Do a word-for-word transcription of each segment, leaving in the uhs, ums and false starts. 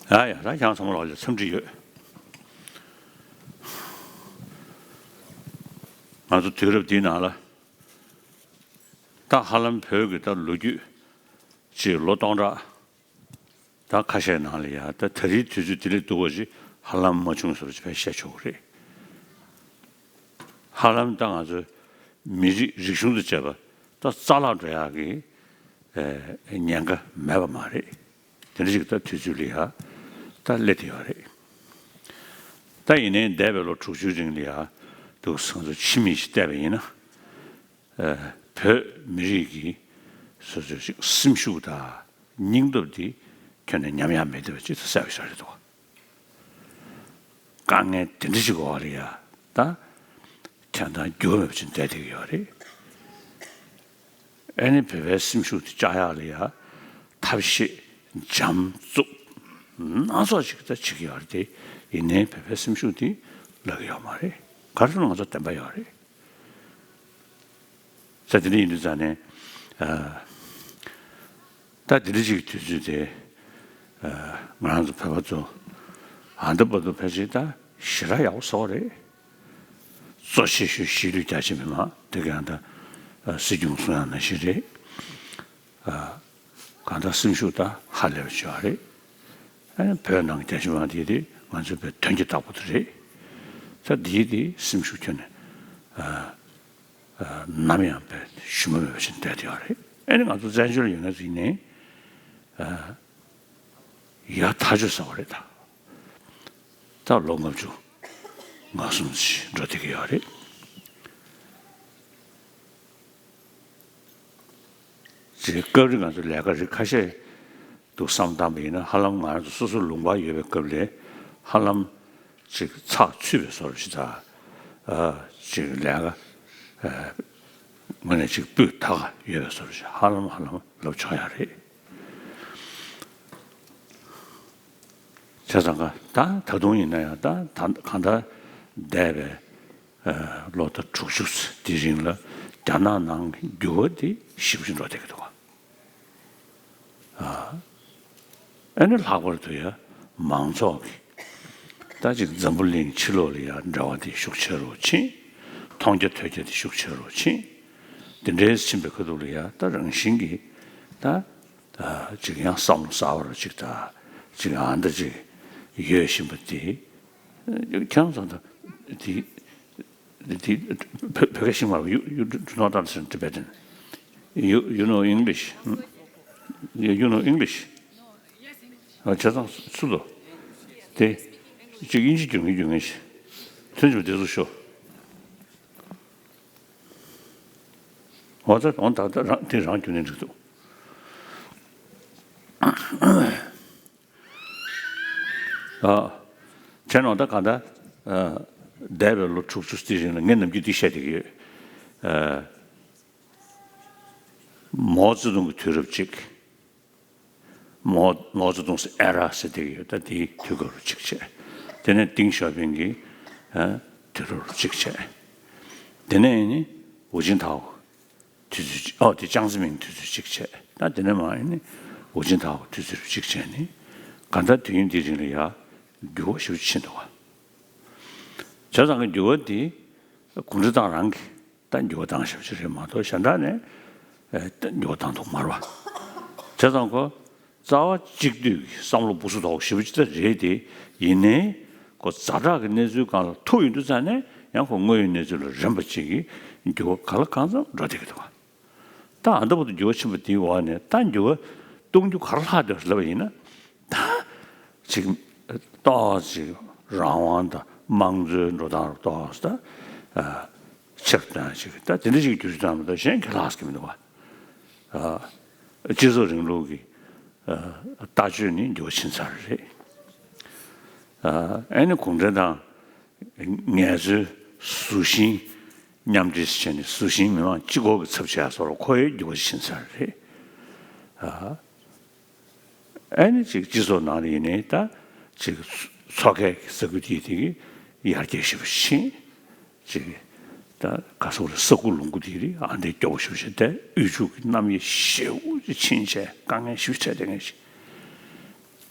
ཡ་ཡ། ད་ཁྱེད་ཚང་མ་ལ་འཚམས་འདྲི་ཡོད། ང་ཚོ་དུས་རབས་འདིའི་ནང་ལ་ད་ཧ་ལམ་བོད་ཀྱི་ད་ལོ་རྒྱུས་ཀྱི་ལོ་སྟོང་ཕྲག་ད་ཁ་ཤས་ནང་ལ་ཡ་ད་ད་རེས་དུས་ཚོད་འདི་ལས་སྡུག་པ་ཞིག་ཧ་ལམ་མ་བྱུང་ཟེར་བ་ཞིག་བཤད་ཆོག་གི་རེད། ཧ་ལམ་ད་ང་ཚོའི་མི་རིགས་རིག་གཞུང་དང་བཅས་པ་ད་རྩ་བརླག་འགྲོ་ཡག་གི་ཨེ་ཉེན་ཁ་མེད་པ་མ་རེད། དེ་འདྲ་ཞིག་ད་དུས་ཚོད་ལ་ཡ་ད་སླེབས་བསྡད་ཡོད་རེད། ད་ཡིན་ནའི་འདས་པའི་ལོ་དྲུག་ཅུའི་རིང་ལ་ཡ་འདུག་སེ་ང་ཚོ་ཕྱི་མིག་ཅིག་བལྟས་པ་ཡིན་ན། ཨེ་བོད་མི་རིགས་ཀྱི་སོ་སོའི་ཅིག་སེམས་ཤུགས་དང་སྙིང་སྟོབས་འདི་ཁྱོན་ནས་ཉམས་ཡག་མེད་བསྡད་པ་ཅིག་ད་གསལ་པོ་ཞིག་རེད་འདུག། དཀའ་ངལ་དེ་འདྲ་ཞིག་འོག་ལ་ཡ་ད་ཁྱེད་ད་འགྱུར་བ་མེད་པ་ཅིག་བསྡད་བསྡད་ཀྱི་ཡོད་རེད། ཨ་ནི་བོད་པའི་སེམས་ཤུགས་དེ་བཅག་ཡག་ལ་ཡ་ཐབས་ཤེས་འཇམ་རྩུབ་སྣ་ཚོགས་ཅིག་ད་བྱེད་ཀྱི་ཡོད་རེད་དེ། ཡིན་ནའི་བོད་པའི་སེམས་ཤུགས་དེ་ལྷག་གི་ཡོད་མ་རེད། ག་རེ་ཟེར་ན་ང་ཚོ་བདེན་པ་ཡོད་རེད། ས་དེ་འདྲ་ཡིན་དུས་ཙང་ནས་ཨ། ད་དེ་འདྲ་ཅིག་དུས་ཚོད་དེ། ཨ། ང་རང་ཚོ་བོད་པ་ཚོ་ཨ་འདི་བར་དུ་ཕལ་ཆེར་ད་ཞེ་དྲག་ཡག་པོ་བཟོ་བ་རེད། གཙོ་ཆེ་ཤོས་གཞིས་ལུས་རྒྱ་ཆེ་མི་མང་དེ་ག་ད་ཨ་སྲིད་སྐྱོང་གསུང་ཡག་ནང་བཞིན་རེད། ཨ། གང་ལྟར་སེམས་ཤུགས་ད་ཧ་ལས་པ་ཅིག་ཡོད་རེད། ཨ་ནི་བོད་ནང་རྒྱ་ཆེ་མི་མང་དེ་དེ་ང་ཚོའི་བོད་དོན་གྱི་བདག་པོ་དེ་རེད། ད་འདིའི་དེ་སེམས་ཤུགས་ཁྱོན་ནས་ཨ། ཨ། ནམ་ཡང་བས་ཞུམ་པ་མེད་པ་ཞིག་བསྡད་དེ་ཡོད་རེད། ཨ་ནི་ང་ཚོ་བཙན་བྱོལ་ཡོད་ན་ཟིན་ནས་ཨ། ཡག་ཐག་ཆོད་ཟེར་བ་རེད་ད། ད་ལོ་ལྔ་བཅུ་ང་གསུམ་ཞིག་འགྲོ་བསྡད་ཀྱི་ཡོད་རེད། ཅེས་སྐབས་རེ་ང་ཚོ་ལས་ཀ་རིགས་ཁ་ཤས་འདུག་བསམ་བཏང་པ་ཡིན་ན། ཧ་ལམ་ང་རང་ཚོ་སོ་སོ་ལུང་པར་ཡོད་པའི་སྐབས་ལས་ཧ་ལམ་ཅིག་ཚགས་ཚུད་པའི་བཟོ་འདྲ་ཞིག་དང་། ཨ། ཅིག་ལས་ཀ་ཨ། དངོས་གནས་ཅིག་སྤུས་དག་ཡོད་པའི་བཟོ་འདྲ་ཞིག་ཧ་ལམ་ཧ་ལམ་ལབ་ཆོག་ཡག་རེད། བྱས་ཙང་ཀ་ད་ད་དུང་ཡིན་ན་ཡང་ད་ད་གང་ལྟར་འདས་པའི་ཨ། ལོ་ཟླ་དྲུག་ཅུ་འདིའི་རིང་ལ་རྒྱ་ནག་ནང་གི་འགྱུར་བ་འདི་ཞེ་པོ་ཅིག་འགྲོ་བསྡད་ཀྱི་འདུག་ག། ཨ། ཨ་ནི་ལྷག་པར་དུ་ཡ་མང་ཚོགས་ཀྱི་ད་ཅིག་འཛམ་བུ་གླིང་ཕྱི་ལོགས་ལ་ཡ་འབྲེལ་བ་དེ་ཤུགས་ཆེ་རུ་ཕྱིན། མཐོང་རྒྱ་ཐོས་རྒྱ་དེ་ཤུགས་ཆེ་རུ་ཕྱིན། དེ་འདྲའི་ཕྱིན་པའི་ཁ་ཐུག་ལ་ཡ་ད་རང་བཞིན་གྱིས་ད་ཨ། ཅིག་ཡང་བསམ་བློ་གསར་པ་རུ་ཅིག་ད་ཅིག་ཨ་འདྲ་ཅིག་ཡོད་བཞིན་པ་དེ། ཁྱེད་རང་ཚོ་ད་དེ་དེ་བོད་བོད་སྐད་ཤེས་མ་རེད། You, you do not understand Tibetan. You, you know English? You, you know English? ཨ། བྱས་ཙང་སུ་ལོ། དེ་ཅིག་དབྱིན་ཇི་རྒྱུག་མཁན་རྒྱུག་མཁན་ཞིག་ཐོན་བྱུང་། དེ་ཚོ་ཤོག། འོ་ད་འོ་ད་ད་རང་དེ་རང་རྒྱུག་ནས་འགྲིག་འདུག། ཨ། བྱས་ན་ད་ག་ད་ཨ། འདས་པའི་ལོ་དྲུག་ཅུ་དེའི་རིང་ལ་ངས་ནམ་རྒྱུན་འདི་བཤད་བསྡད་ཀྱི་ཡོད། ཨ། མའོ་ཙེ་ཏུང་གི་དུས་རབས་གཅིག། མའོ་མའོ་ཙེ་ཏུང་ཨེ་ར་ཟེར་བསྡད་ཀྱི་ཡོད། ད་དེའི་དུས་སྐབས་རུ་གཅིག་བྱས། དེ་ནས་ཏེང་ཞའོ་ཕིང་གི་ཨ། དུས་རབས་རུ་གཅིག་བྱས། དེ་ནས་ནི་ཧུའུ་ཅིན་ཐའོ་དུས་ཚོད་གཅིག། ཨོ་དེ་ཅང་ཙེ་མིན་དུས་ཚོད་གཅིག་བྱས། ད་དེ་ནས་མར་ནི་ཧུའུ་ཅིན་ཐའོ་དུས་ཚོད་རུ་གཅིག་བྱས་ནི། གང་ལྟར་དུས་ཡུན་འདིའི་རིང་ལ་ཡ་འགྱུར་བ་ཞེ་པོ་ཕྱིན་འདུག་ག། བྱས་ཙང་གི་འགྱུར་བ་འདི་གུང་ཁྲན་ཏང་རང་གིས་ད་འགྱུར་བ་བཏང་བཞག་པ་ཞིག་རེད་མ་གཏོགས་གཞན་དག་ནས་ཨེ་ད་འགྱུར་བ་བཏང་ཐུབ་མ་རེད་པ། བྱས་ཙང་ཁོ་རྩ་བ་གཅིག་སྡུད་ཀྱི་བསམ་བློ་སྦུག་སུ་དོག་ཞེ་པོ་ཅིག་ད་རེད་དེ། ཡིན་ནའི་ཁོ་ཛ་དྲག་གི་གནས་ཚུལ་སྒང་ལ་ཐུག་ཡོང་དུས་ཙང་ནས་ཡང་ཁོ་དངོས་ཡོད་གནས་ཚུལ་ལ་རན་པ་ཅིག་གིས་འགྱུར་བ་གང་ལ་གང་འཚམ་འགྲོ་བསྡད་ཀྱི་འདུག་པ། ད་ཨ་འདྲ་བོ་དུ་འགྱུར་བ་ཕྱིན་པ་དེའི་འོག་ནས་ད་འགྱུར་བ་གཏོང་རྒྱུ་ག་རེ་ལྷག་འདུག་ལབ་པ་ཡིན་ན། ད་ཅིག་ཏོག་ཙམ་རང་དབང་དང་དམངས་གཙོའི་འགྲོ་སྟངས་རུ་ཏོག་ཙམ་ད་ཨ་ཆེར་བཏང་ཞིག། ད་དེ་འདྲ་ཞིག་བསྒྱུར་བཅོས་བཏང་མ་གཏོགས་གཞན་གྱི་ལྷག་ཟེར་གྱི་མི་འདུག་པ། ཨ་སྤྱི་ཚོགས་རིང་ལུགས་ཀྱི་ཨ་ལྟ་སྤྱོད་ནི་འགྱུར་བ་ཕྱིན་ཚར་རེད། ཨ་ཨ་ནི་གུང་ཁྲན་ཏང་ངལ་རྩོལ་གཟུ་ཞིང་མཉམ་འབྲེལ་བྱས་ནས་གཟུ་ཞིང་མི་མང་གཅིག་པོ་གི་ཚབ་བྱས་སོགས་ལ་ཁོ་ཡི་འགྱུར་བ་ཕྱིན་ཚར་རེད། ཨ་ཨ་ནི་ཅིག་སྤྱི་ཚོགས་ནང་ལ་ཡིན་ནའི་ད་ཅིག་མཚོ་ཁའི་ས་ཁུལ་དེ་དེ་གི་ཡར་རྒྱས་ཞེ་པོ་ཕྱིན། ཅིག་ད་ག་སོགས་རེད། ས་ཁུག་ལུང་ཁུག་དེ་རེད། ཨ་འདྲའི་སྐྱོ་བོ་ཞེ་པོ་ཞིག་ད་དབུལ་ཕྱུག་གི་རྣམ་དབྱེ་ཞེ་པོ་ཅིག་ཕྱིན་བྱས་དཀའ་ངལ་ཞེ་པོ་འཕྲད་བསྡད་མཁན་ཞིག།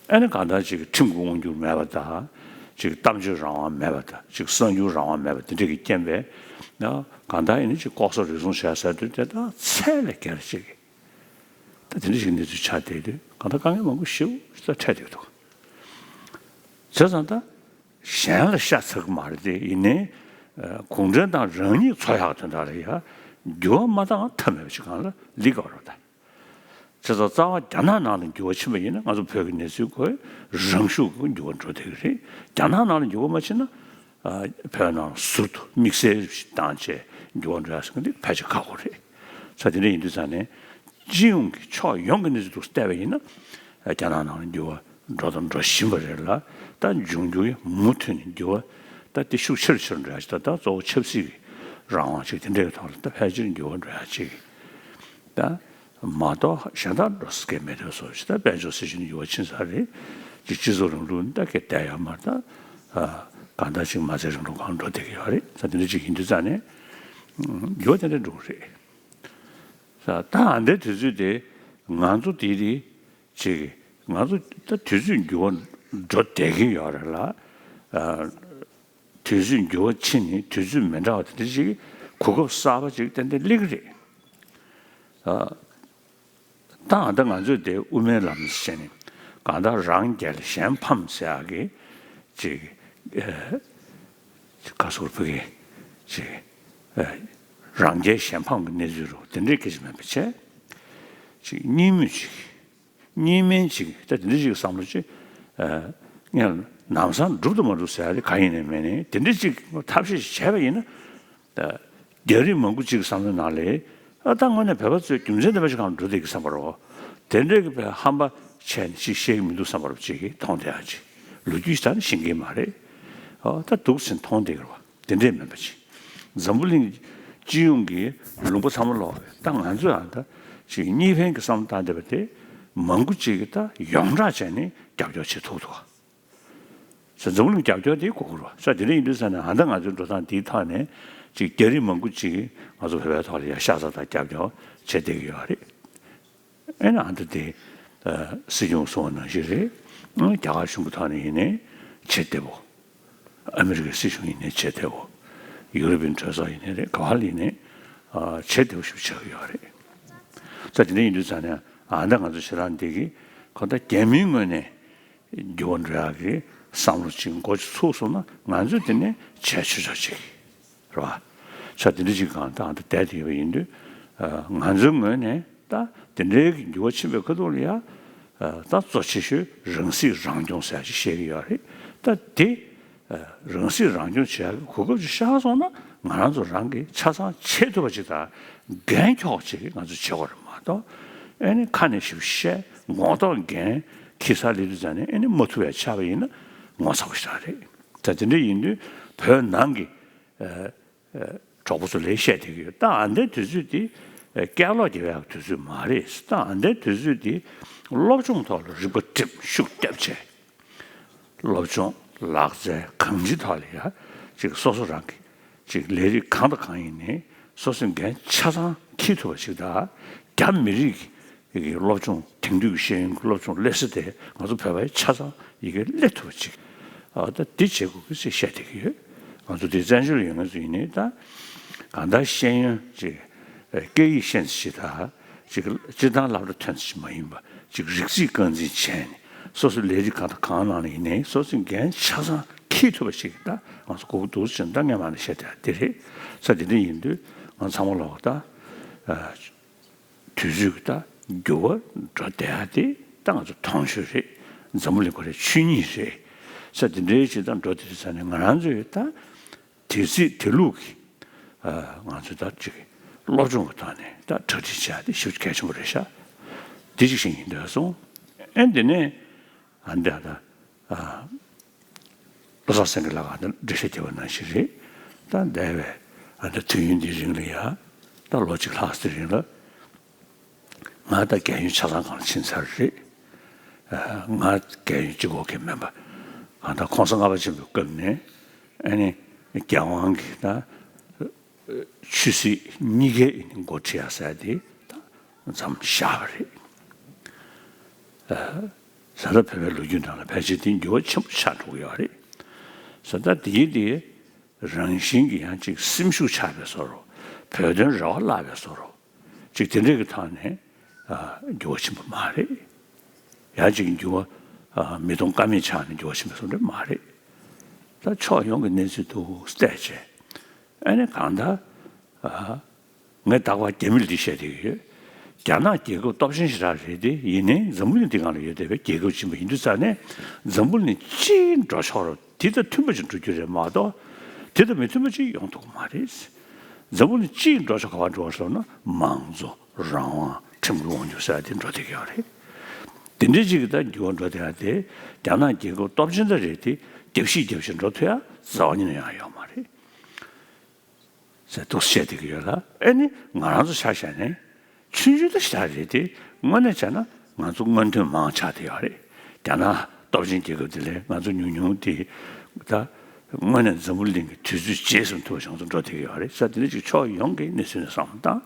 ཨ་ནི་གང་ལྟར་ཅིག་ཁྲིམས་ཀྱི་དབང་སྒྱུར་མེད་པ་དང་། ཅིག་གཏམ་བརྗོད་རང་དབང་མེད་པ་དང་། ཅིག་གསར་འགྱུར་རང་དབང་མེད་པ་དེ་འདྲ་གི་རྐྱེན་པས་ན། གང་ལྟར་ཡིན་ན་ཅིག་ལྐོག་ཟ་རུལ་སུངས་བྱས་ཟེར་དུས་དེ་དག་ཚད་ལས་བརྒལ་ཅིག་ད་དེ་འདྲ་ཞིག་གནས་ཚུལ་ཆགས་བསྡད་དུས་གང་ལྟར་དཀའ་ངལ་མང་པོ་ཞེ་པོ་ཞིག་ད་འཕྲད་བསྡད་འདུག་བྱས་ཙང་ད་གཞན་ལ་ཤ་ཚ་གི་མ་རེད་དེ། ཡིན་ནའི་གུང་ཁྲན་ཏང་རང་ཉིད་འཚོ་ཡག་དོན་དག་ལ་ཡ་འགྱུར་བ་མ་བཏང་ཐབས་མེད་པ་ཞིག་གང་ལ་ལི་དགོས་རེད་ད། བྱས་ཙང་རྩ་བ་རྒྱ་ནག་ནང་ལ་འགྱུར་བ་ཕྱིན་པ་ཡིན་ན་ང་ཚོ་བོད་ཀྱི་གནས་ཚུལ་ཁོའི་རང་ཤུགས་ཀྱིས་འགྱུར་བ་འགྲོ་བསྡད་ཀྱི་རེད། རྒྱ་ནག་ནང་ལ་འགྱུར་བ་མ་ཕྱིན་ན། ཨ། བོད་ནང་ཟུར་དུ་དམིགས་བསལ་ཞིག་བཏང་བྱས་འགྱུར་བ་འགྲོ་ཡ་ཟེར་མཁན་འདི་ཕལ་ཆེར་ཁག་པོ་རེད། ས་དེ་འདྲ་ཡིན་དུས་ཙང་ནས་སྤྱི་ཡོངས་ཀྱི་ཕྱོགས་ཡོངས་ཀྱི་གནས་ཚུལ་དུ་བལྟས་པ་ཡིན་ན། རྒྱ་ནག་ནང་ལ་འགྱུར་བ་འགྲོ་དང་འགྲོ་བཞིན་པ་རེད་ལ། ད་འབྱུང་འགྱུར་མུ་མཐུད་ནས་འགྱུར་བ་ད་དེ་ཤུགས་ཆེ་རུ་ཆེ་རུ་འགྲོ་ཡ་ཅིག་ད་ད་གཙོ་བོ་ཆབ་སྲིད་ཀྱི་རང་དབང་ཅིག་དེ་འདྲའི་ཐོག་ལ་ད་ཕལ་ཆེར་འགྱུར་བ་འགྲོ་ཡ་ཅིག་ད་མ་གཏོགས་གཞན་དག་འགྲོ་ས་གང་མེད་དུས་སོ་ཞིག་ད་དཔལ་འབྱོར་སྲིད་ཇུས་ནས་འགྱུར་བ་ཕྱིན་ཚར་རེད། ཅིག་སྤྱི་ཚོགས་རིང་ལུགས་འདི་ད་གས་བསྡད་ཡོད་མ་རེད་ད། ཨ། གང་ལྟར་ཅིག་མ་རྩའི་རིང་ལུགས་སྒང་འགྲོ་བསྡད་ཀྱི་ཡོད་རེད། ད་དེ་འདྲ་ཅིག་ཡིན་དུས་ཙང་ནས་འགྱུར་བ་དེ་འདྲ་འགྲོ་གི་རེད། ད་ད་ཨ་འདྲའི་དུས་ཚོད་དེ་ང་ཚོ་དེ་རེད། ཅིག་ང་ཚོ་ད་དུས་ཚོད་འགྱུར་བ་འགྲོ་བསྡད་ཀྱི་ཡོད་རེད་ལ། ཨ། དུས་ཚོད་འགྱུར་བ་ཕྱིན་ནས་དུས་ཚོད་མི་འདྲ་བ་དེ་འདྲ་ཅིག་གོ་སྐབས་གསར་པ་ཅིག་ཏན་ཏན་སླེབས་ཀྱི་རེད། ཨ། ད་ད་ང་ཚོས་དེ་དབུ་མའི་ལམ་ཟེར་ནས་གང་ལྟར་རང་རྒྱལ་གཞན་ཕམ་ཟེར་ཡག་གི་ཅིག་ཨ། ཁ་སོར་བུ་གི་ཅིག་ཨ། རང་རྒྱལ་གཞན་ཕམ་གྱི་གནས་ཚུལ་རུ་དེ་འདྲའི་སྐད་ཆ་མིན་པ་བྱས། ཅིག་གཉིས་མོས་ཅིག་གཉིས་སྨན་ཅིག་ད་དེ་འདྲ་ཞིག་བསམ་བློ་ཅིག་ཨ། ངས་ལམ་སང་འགྲུབ་ཏུ་མ་འགྲུབ་ཟེར་ཡ་དེ་གང་ཡིན་ནའི་མིན་ནའི་དེ་འདྲ་ཅིག་ཐབས་ཤེས་ཤིག་བྱས་པ་ཡིན་ན། ད་རྒྱ་རིགས་མང་པོ་ཅིག་གི་བསམ་བློའི་ནང་ལ། ཨ། ད་དངོས་གནས་བོད་པ་ཚོས་རྒྱུ་མཚན་ལྡན་པ་ཞིག་གང་འགྲོ་བསྡད་ཀྱི་བསམ་པ་རེད། དེ་འདྲའི་གི་བས་ཧམ་པ་བྱས་ནས་ཅིག་བཤད་ཀྱི་མི་འདུག་བསམ་པ་རེད་ཅིག་མཐོང་བསྡད་ཡ་ཅིག་ལོ་རྒྱུས་ཤིག་ད་ནི་ཤེས་ཀྱི་མ་རེད། ཨ། ད་འདུག་ཟེར་མཐོང་བསྡད་ཀྱི་རེད་བ། དེ་འདྲས་མིན་པ་ཅིག་འཛམ་བུ་གླིང་སྤྱི་ཡོངས་ཀྱི་ལུང་པ་ཚང་མ་ལོག་ད་ང་ཚོས་ཨ་ད་ཅིག་གཉིས་ཕན་གྱི་བསམ་བློ་བཏང་བསྡད་པ་དེ་མང་པོ་ཅིག་གིས་ད་ཡོངས་གྲགས་བྱས་ནས་རྒྱབ་སྐྱོར་བྱེད་ཐུབ་འདུག་བ། ས་འཛམ་བུ་གླིང་རྒྱབ་སྐྱོར་དེ་དགོས་ཀྱི་རེད་བ། ས་དེ་འདྲ་ཡིན་དུས་ས་ནས་ཨ་ད་ང་ཚོའི་འགྲོ་སྟངས་དེའི་ཐོག་ནས་ཅིག་རྒྱ་རིགས་མང་པོ་ཅིག་གིས་ང་ཚོ་བོད་པའི་ཐོག་ལ་ཡ་ཤ་ཚ་དང་རྒྱབ་སྐྱོར་བྱེད་བསྡད་ཀྱི་ཡོད་རེད། ཨེ་ན་ཨ་ད་དེ་ཨ་སྲིད་སྐྱོང་གསུངས་པ་ནང་བཞིན་རེད། ཨ་རྒྱ་གར་གཞུང་གི་ཐོག་ནས་ཡིན་ནའི་བྱེད་བདེ་པོ། ཨ་མི་རི་ཀའི་སྲིད་གཞུང་ཡིན་ནའི་བྱེད་བདེ་པོ། ཡུ་རོབ་པའི་གྲོས་ཚོགས་ཡིན་ནའི་རེད། ག་བ་ལ་ཡིན་ནའི་ཨ་བྱེད་བདེ་པོ་ཞིག་ཆགས་ཀྱི་ཡོད་རེད། ས་དེ་འདྲ་ཡིན་དུས་ཙང་ནས་ཨ་ད་ང་ཚོ་ཞེ་དྲག་འདི་གི་ཁོ་ད་རྒྱ་མིའི་ངོས་ནས་འགྱུར་བ་འགྲོ་ཡག་གི་བསམ་བློ་ཅིག་འགོ་ཅིག་ཚུགས་སོང་ན་ང་ཚོས་དེ་ནས་བྱས་ཆོག་ཆོག་ཅིག་རེད་བ། ས་དེ་འདྲ་ཅིག་གང་ལྟར་ཨ་ད་བསྡད་དེ་ཡོད་པ་ཡིན་དུས་ཨ་ང་ཚོའི་ངོས་ནས། ད་དེ་འདྲའི་གི་འགྱུར་བ་ཕྱིན་པའི་ཁ་ཐུག་ལ་ཡ། ཨ་ད་གཙོ་ཆེ་ཤོས་རང་སྲིད་རང་སྐྱོང་ཟེར་ཡ་ཅིག་བཤད་ཀྱི་ཡོད་རེད། ད་དེ་ཨ་རང་སྲིད་རང་སྐྱོང་བྱེད་ཡ་གི་གོ་སྐབས་ཅིག་ཤར་སོང་ན་ང་རང་ཚོ་རང་གིས་ཆ་ཚང་བྱེད་ཐུབ་པ་ཅིག་དང་འགན་འཁྱོག་ཅིག་ང་ཚོ་བྱེད་དགོས་རེད་མ་གཏོགས། ཨེ་ནི་ཁ་ནས་ཞིབ་བཤད་ངོ་ཐོག་འགན་འཁྱེར་ས་སླེབས་དུས་ཙང་ནས་ཨེ་ནི་མ་ཐུབ་པའི་ཆགས་པ་ཡིན་ན་ངོ་ཚ་པོ་ཞིག་རེད། ད་དེ་འདྲ་ཡིན་དུས་བོད་ནང་གི་ཨ། གྲོགས་པོ་ཚོ་ལ་བཤད་བསྡད་ཀྱི་ཡོད། ད་ཨ་འདའི་དུས་ཚོད་འདི་སྐད་ལོག་རྒྱབ་ཡག་དུས་ཚོད་མ་རེད། ད་ཨ་འདའི་དུས་ཚོད་འདི་སློབ་སྦྱོང་ཐོག་ལ་རིག་པ་བསྒྲིམས་ཤུགས་བརྒྱབ་བྱས། སློབ་སྦྱོང་ལག་རྩལ་གང་ཅིའི་ཐོག་ལ་ཡ་ཅིག་སོ་སོ་རང་གི་ཅིག་ལས་རིགས་གང་དང་གང་ཡིན་ནའི་སོ་སོའི་འགན་ཆ་ཚང་འཁྱེར་ཐུབ་པ་ཞིག་དང་རྒྱ་མི་རིགས་ཀྱི་ཡི་གེ་སློབ་སྦྱོང་དེང་དུས་ཀྱི་ཤེས་ཡོན་གྱི་སློབ་སྦྱོང་སླེབས་ས་དེ་ང་ཚོ་བོད་པའི་ཆ་ཚང་ཡི་གེ་སླེབས་ཐུབ་པ་ཅིག་ཨ་ད་འདི་བྱེད་དགོས་ཀྱི་ཟེར་བཤད་བསྡད་ཀྱི་ཡོད། ང་ཚོ་འདི་བཙན་བྱོལ་ཡོད་མཁན་ཚོ་ཡིན་ནའི་ད་གང་ལྟར་ཤེས་ཡོན་ཅིག་སྐད་ཡིག་ཤེས་ཚད་ཅིག་དང་ཅིག་སྤྱིར་བཏང་སློབ་གྲྭ་ཐོན་ཚད་ཅིག་མ་ཡིན་པ་ཅིག་རིག་རྩིས་རྐང་འཛིན་བྱས་ནས་སོ་སོའི་ལས་རིགས་གང་དང་གང་ནང་ལ་ཡིན་ནའི་སོ་སོའི་འགན་ཆ་ཚང་འཁྱེར་ཐུབ་པ་ཞིག་ད་ང་ཚོ་དགོས་ཀྱི་འདུག་ཟེར་ད་སྔན་མ་ནས་བཤད་བསྡད་ཡ་འདི་རེད། ས་དེ་འདྲ་ཡིན་དུས་ང་ཚང་མ་ལོག་ད། དུས་ཚོད་ཀྱི་ད་འགྱུར་བ་འགྲོ་བསྡད་ཡ་དེ་ད་ང་ཚོ་མཐོང་ཆོས་རེད། འཛམ་བུ་གླིང་ཁོ་རའི་ཆོས་ཉིད་རེད། ས་དེ་འདྲའི་ཅིག་ད་འགྲོ་བསྡད་དུས་ཙ་ནས་ང་རང་ཚོས་ད་དུས་ཚོད་དེ་ལུགས་ཀྱི་ཨ་ང་ཚོས་ད་ཅིག་སློབ་སྦྱོང་གི་ཐོག་ནས་ད་གྲ་སྒྲིག་བྱ་ཡ་དེ་ཞེ་པོ་གལ་ཆེན་པོ་རེད་ཤག་འདི་ཅིག་བཤད་ཀྱི་འདུག་སོང་། ཨེ་འདི་ནས་ཨ་འདི་ད་ཨ། བློ་བཟང་སེང་གེ་ལགས་ཀྱིས་འགྲེལ་བཤད་བརྒྱབ་པ་ནང་བཞིན་རེད། ད་འདས་པའི་ཨ་ནི་དུས་ཡུན་འདིའི་རིང་ལ་ཡ། ད་ལོ་གཅིག་ལྷག་ཙམ་རིང་ལ། ང་ད་རྒས་ཡོལ་ཆ་ཚང་སྒང་ལ་ཕྱིན་ཚར་རེད། ཨ་ང་རྒས་ཡོལ་གཅིག་པོ་གི་མིན་པ། ང་ད་༸གོང་ས་ལྔ་པ་ཆེན་པོའི་སྐབས་ནས་ཨ་ནི་རྒྱལ་དབང་གི་ད་ཆོས་སྲིད་གཉིས་ཀའི་འགོ་ཁྲིད་ཡ་ཟེར་དེ་ད་མཚམས་བཞག་པ་རེད། ཨ། ད་ལྟ་བོད་པའི་ལོ་རྒྱུས་ནང་ལ་ཕལ་ཆེར་དེ་འགྱུར་བ་ཆེན་པོ་ཆགས་འགྲོ་གི་ཡོད་རེད། ད་ལྟ་དེའི་དེ་རང་བཞིན་གྱི་ཡང་ཅིག་སེམས་ཤུགས་ཆག་པའི་བཟོ་འདྲ། བོད་དོན་རེ་བ་བརླག་པའི་བཟོ་འདྲ། ཅིག་དེ་འདྲས་ཀྱི་ཐོག་ནས་ཨ་འགྱུར་བ་ཕྱིན་པ་མ་རེད། ཡང་ཅིག་འགྱུར་བ་ཨ་མི་གཏོང་ཀ་མེད་ཆགས་ནས་འགྱུར་བ་ཕྱིན་པ་བཟོ་འདྲ་མ་རེད། ད་ཕྱོགས་ཡོངས་ཀྱི་གནས་ཚུལ་འདུག་བལྟས་བྱས། ཨ་ནི་གང་ལྟར་ཨ་ངས་རྟག་པར་རྒྱ་མི་ལ་འདི་བཤད་བསྡད་ཀྱི་ཡོད། རྒྱ་ནག་རྒྱལ་ཁབ་སྟོབས་ཆེན་ཞེ་དྲག་རེད་དེ། ཡིན་ནའི་འཛམ་བུ་གླིང་འདི་སྒང་ལ་ཡོད་བསྡད་པའི་རྒྱལ་ཁབ་ཅིག་ཡིན་པ་ཡིན་དུས་ཙང་ནས། འཛམ་བུ་གླིང་སྤྱིའི་འགྲོ་ཕྱོགས་རུ་དེ་དང་མཐུན་པ་ཅིག་འགྲོ་རྒྱུ་རེད་མ་གཏོགས། དེ་དང་མི་མཐུན་པ་ཅིག་ཡོང་ཐུབ་ཀྱི་མ་རེད། འཛམ་བུ་གླིང་སྤྱིའི་འགྲོ་ཕྱོགས་ག་པར་འགྲོ་བ་ཟེར་ན། མང་གཙོ། རང་དབང་། ཁྲིམས་ཀྱི་དབང་སྒྱུར་ཟེར་ཡ་དེ་འགྲོ་བསྡད་ཀྱི་ཡོད་རེད། དེ་འདྲའི་ཅིག་གི་ད་འགྱུར་བ་འགྲོ་བསྡད་ཡ་དེ། རྒྱ་ནག་རྒྱལ་ཁབ་སྟོབས་ཆེན་ད་རེད་དེ། རྒྱབ་བཤིག་རྒྱབ་བཤིག་འགྲོ་ཐུབ་ཡ་རྩ་བ་ཉིད་ནས་ཡང་ཡོད་མ་རེད་ཟེར་འདུག་བཤད་བསྡད་ཀྱི་ཡོད་ལ། ཨ་ནི་ང་རང་ཚོ་ཆ་བཞག་ནས་ཆུང་ཆུང་ད་ཞེ་དྲག་རེད་དེ། དངོས་གནས་བྱས་ན་ང་ཚོ་སྔོན་ཐོན་མང་ཆགས་བསྡད་ཡོད་རེད། རྒྱ་ནག་སྟོབས་ཆེན་རྒྱལ་ཁབ་དེ་ལས་ང་ཚོ་ཉུང་ཉུང་དེ། ད་དངོས་གནས་འཛམ་བུ་གླིང་གི་དུས་ཚོད་རྗེས་ཟིན་ཐུབ་པ་བྱུང་ཚོ་འགྲོ་བསྡད་ཀྱི་ཡོད་རེད་ཟེར། དེ་འདྲ་ཅིག་ཕྱོགས་ཡོངས་ཀྱི་གནས་ཚུལ་ནས་བསམ་བློ་བཏང་།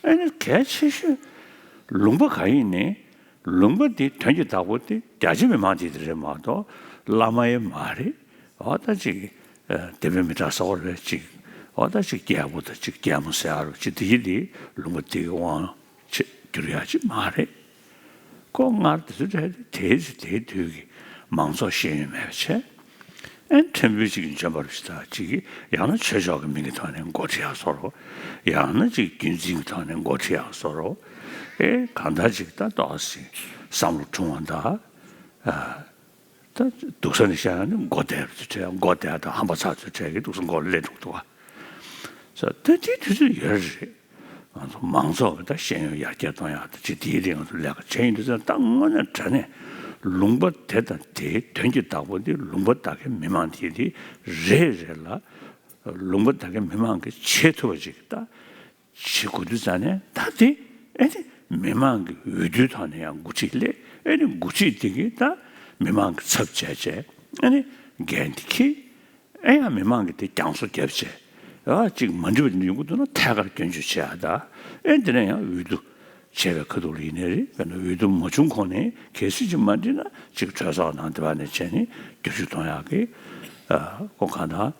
ཨ་ནི་གལ་ཆེ་ཤོས་ལུང་པ་ག་ཡིན་ནའི། ལུང་པ་འདི་དོན་གྱི་བདག་པོ་དེ་རྒྱ་ཆེ་མི་མང་དེ་དེ་རེད་མ་གཏོགས་བླ་མ་ཡང་མ་རེད། འོ་ད་ཅིག་ཨ་སྡེ་དཔོན་མི་དྲག་ཟེར་བ་རེད། ཅིག་འོ་ད་ཅིག་རྒྱལ་པོ་དང་ཅིག་རྒྱལ་མོ་ཟེར་ཡ་རུ་ཅིག་དེ་ཡི་དེ་ལུང་པ་དེ་གི་དབང་ཆེ་འགྱུར་ཡ་ཅིག་མ་རེད། ཁོ་སྔར་དེ་ཚོ་གྲས་དེ་དེའི་དུས་ཀྱི་མང་ཚོགས་ཤེས་ཡོན་མེད་པ་བྱས། ཨེ་ཕྲན་བུ་ཅིག་གི་འཇོན་པ་རུ་ཞིག་དང་ཅིག་གིས་ཡང་ན་ཆོས་ཕྱོགས་ཀྱི་མིང་གི་ཐོག་ནས་འགོ་ཁྲིད་ཡག་བཟོ་འདྲ། ཡང་ན་ཅིག་རྒྱུན་འཛིན་གྱི་ཐོག་ནས་འགོ་ཁྲིད་ཡག་བཟོ་འདྲ། ཨེ་གང་ལྟར་ཅིག་ད་ཏོག་ཙམ་བསམ་བློ་ཐུང་བ་དང་། ཨ་ད་སྡུག་ས་ནས་བཤད་ན་ནི་མགོ་བདེ་བ་ཚོའི་གྲས། མགོ་བདེ་བ་དང་ཧམ་པ་ཚ་ཚོའི་གྲས་ཀྱིས་ཏོག་ཙམ་མགོ་ལ་སླེབས་འགྲོ་གི་འདུག་ག། ས་ད་དེའི་དུས་ཚོད་ཡོད་རེད། ང་ཚོ་མང་ཚོགས་ཀྱི་ད་ཤེས་ཡོན་ཡར་རྒྱས་གཏོང་ཡག་ད་ཅིག་དེའི་རིགས་ང་ཚོ་ལས་ཀ་བྱས་ཡོང་དུས་ཙང་། ད་དངོས་གནས་དྲང་གནས་ལུང་པ་དེ་དང་དེའི་དོན་གྱི་བདག་པོ་དེ་ལུང་པ་དེ་གའི་མི་མང་དེ་དེ་རེ་རེ་ལ། ལུང་པ་དེ་གའི་མི་མང་གིས་བྱེད་ཐུབ་པ་ཅིག་ད་བྱེད་དགོས་དུས་ཙང་ནས། ད་དེ་ཨེ་ནི་མི་མང་གི་འོས་བསྡུའི་ཐོག་ནས་ཡང་འགོ་ཁྲིད་སླེབས། ཨེ་ནི་འགོ་ཁྲིད་དེ་གིས་ད་མི་མང་གི་ཚབ་བྱས་བྱས། ཨེ་ནི་འགན་དེ་འཁྱེར། ཨེ་ཡང་མི་མང་གིས་དེ་རྒྱང་སོ་བརྒྱབ་བྱས། ཨ་ཅིག་མ་འགྲིག་པ་ཡོང་གི་འདུག་ན་ཐད་ཀར་སྐྱོན་བརྗོད་བྱེད་ཡག་ད། ཨེ་འདི་ནས་ཡང་འོས་བསྡུ་བྱས་པའི་ཁ་ཐུག་ལ་ཡིན་ནའི་རེད། དཔེར་ན་འོས་བསྡུ་མ་བྱུང་གོང་ནས་གལ་སྲིད་ཅིག་མ་འགྲིག་ན། ཅིག་གྲོས་ཚོགས་ནང་དེ་བ་ནས་བྱས་ནས་བསྒྱུར་བཅོས་གཏོང་ཡག་གི་ཨ་ཁོ་གང་ལྟར་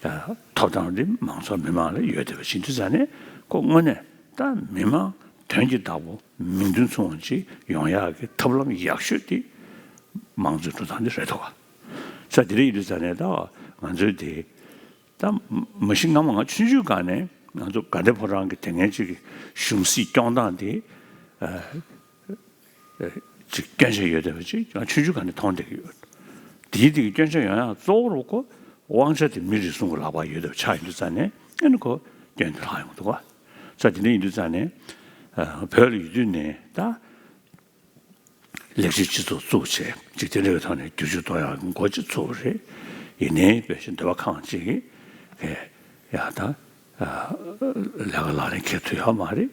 ཨ་ཐོབ་ཐང་དེ་མང་ཚོགས་མི་མང་ལ་ཡོད་བསྡད་པ་ཕྱིན་དུས་ཙང་ནས། ཁོ་དངོས་གནས་ད་མི་མང་དོན་གྱི་བདག་པོ་མིང་དོན་མཚུངས་པ་ཅིག་ཡོང་ཡག་གི་ཐབས་ལམ་ཡག་ཤོས་དེ་མང་གཙོའི་འགྲོ་སྟངས་དེ་རེད་འདུག་ག། ས་དེ་རིང་ཡིན་དུས་ཙང་ནས་ད་ང་ཚོའི་དེ་ད་མ་གཞི་སྔ་མོ་ང་ཆུང་ཆུང་སྒང་ནས་ང་ཚོ་དགའ་ལྡན་ཕོ་བྲང་གི་དེ་སྔའི་ཅིག་གི་གཞུང་སྲིད་སྐྱོང་སྟངས་དེ་ཨ་ཨ་ཅིག་སྐྱོན་ཆ་ཡོད་བསྡད་པ་ཅིག་ང་ཆུང་ཆུང་སྒང་ནས་མཐོང་བསྡད་ཀྱི་ཡོད། དེའི་དེ་གི་སྐྱོན་ཆ་ཡོང་ཡག་གཙོ་བོ་རུ་ཁོ་དབང་ཆ་དེ་མི་རེ་ཟུང་གི་ལག་པར་ཡོད་བསྡད་པ་ཆགས་ཡོང་དུས་ཙང་ནས། ཨ་ནི་ཁོ་སྐྱོན་དེ་ལྷག་ཡོང་གི་འདུག་ག། ས་དེ་འདྲ་ཡིན་དུས་ཙང་ནས་ཨ་བོད་ལ་ཡོད་དུས་ནས་ད། ལེགས་བཅོས་སྤྱི་ཚོགས་བཙུགས་བྱས་ཅིག་དེ་འདྲ་བའི་ཐོག་ནས་བསྒྱུར་བཅོས་གཏོང་ཡག་གི་འགོ་ཅིག་ཚུགས་པ་རེད། ཡིན་ནའི་དཔེ་ཞིག་འདོད་པ་ཁེངས་ཅིག་གིས་ཡ་ད་ལས་ཀ་ལག་ལེན་འཁེལ་ཐུབ་ཡོད་མ་རེད།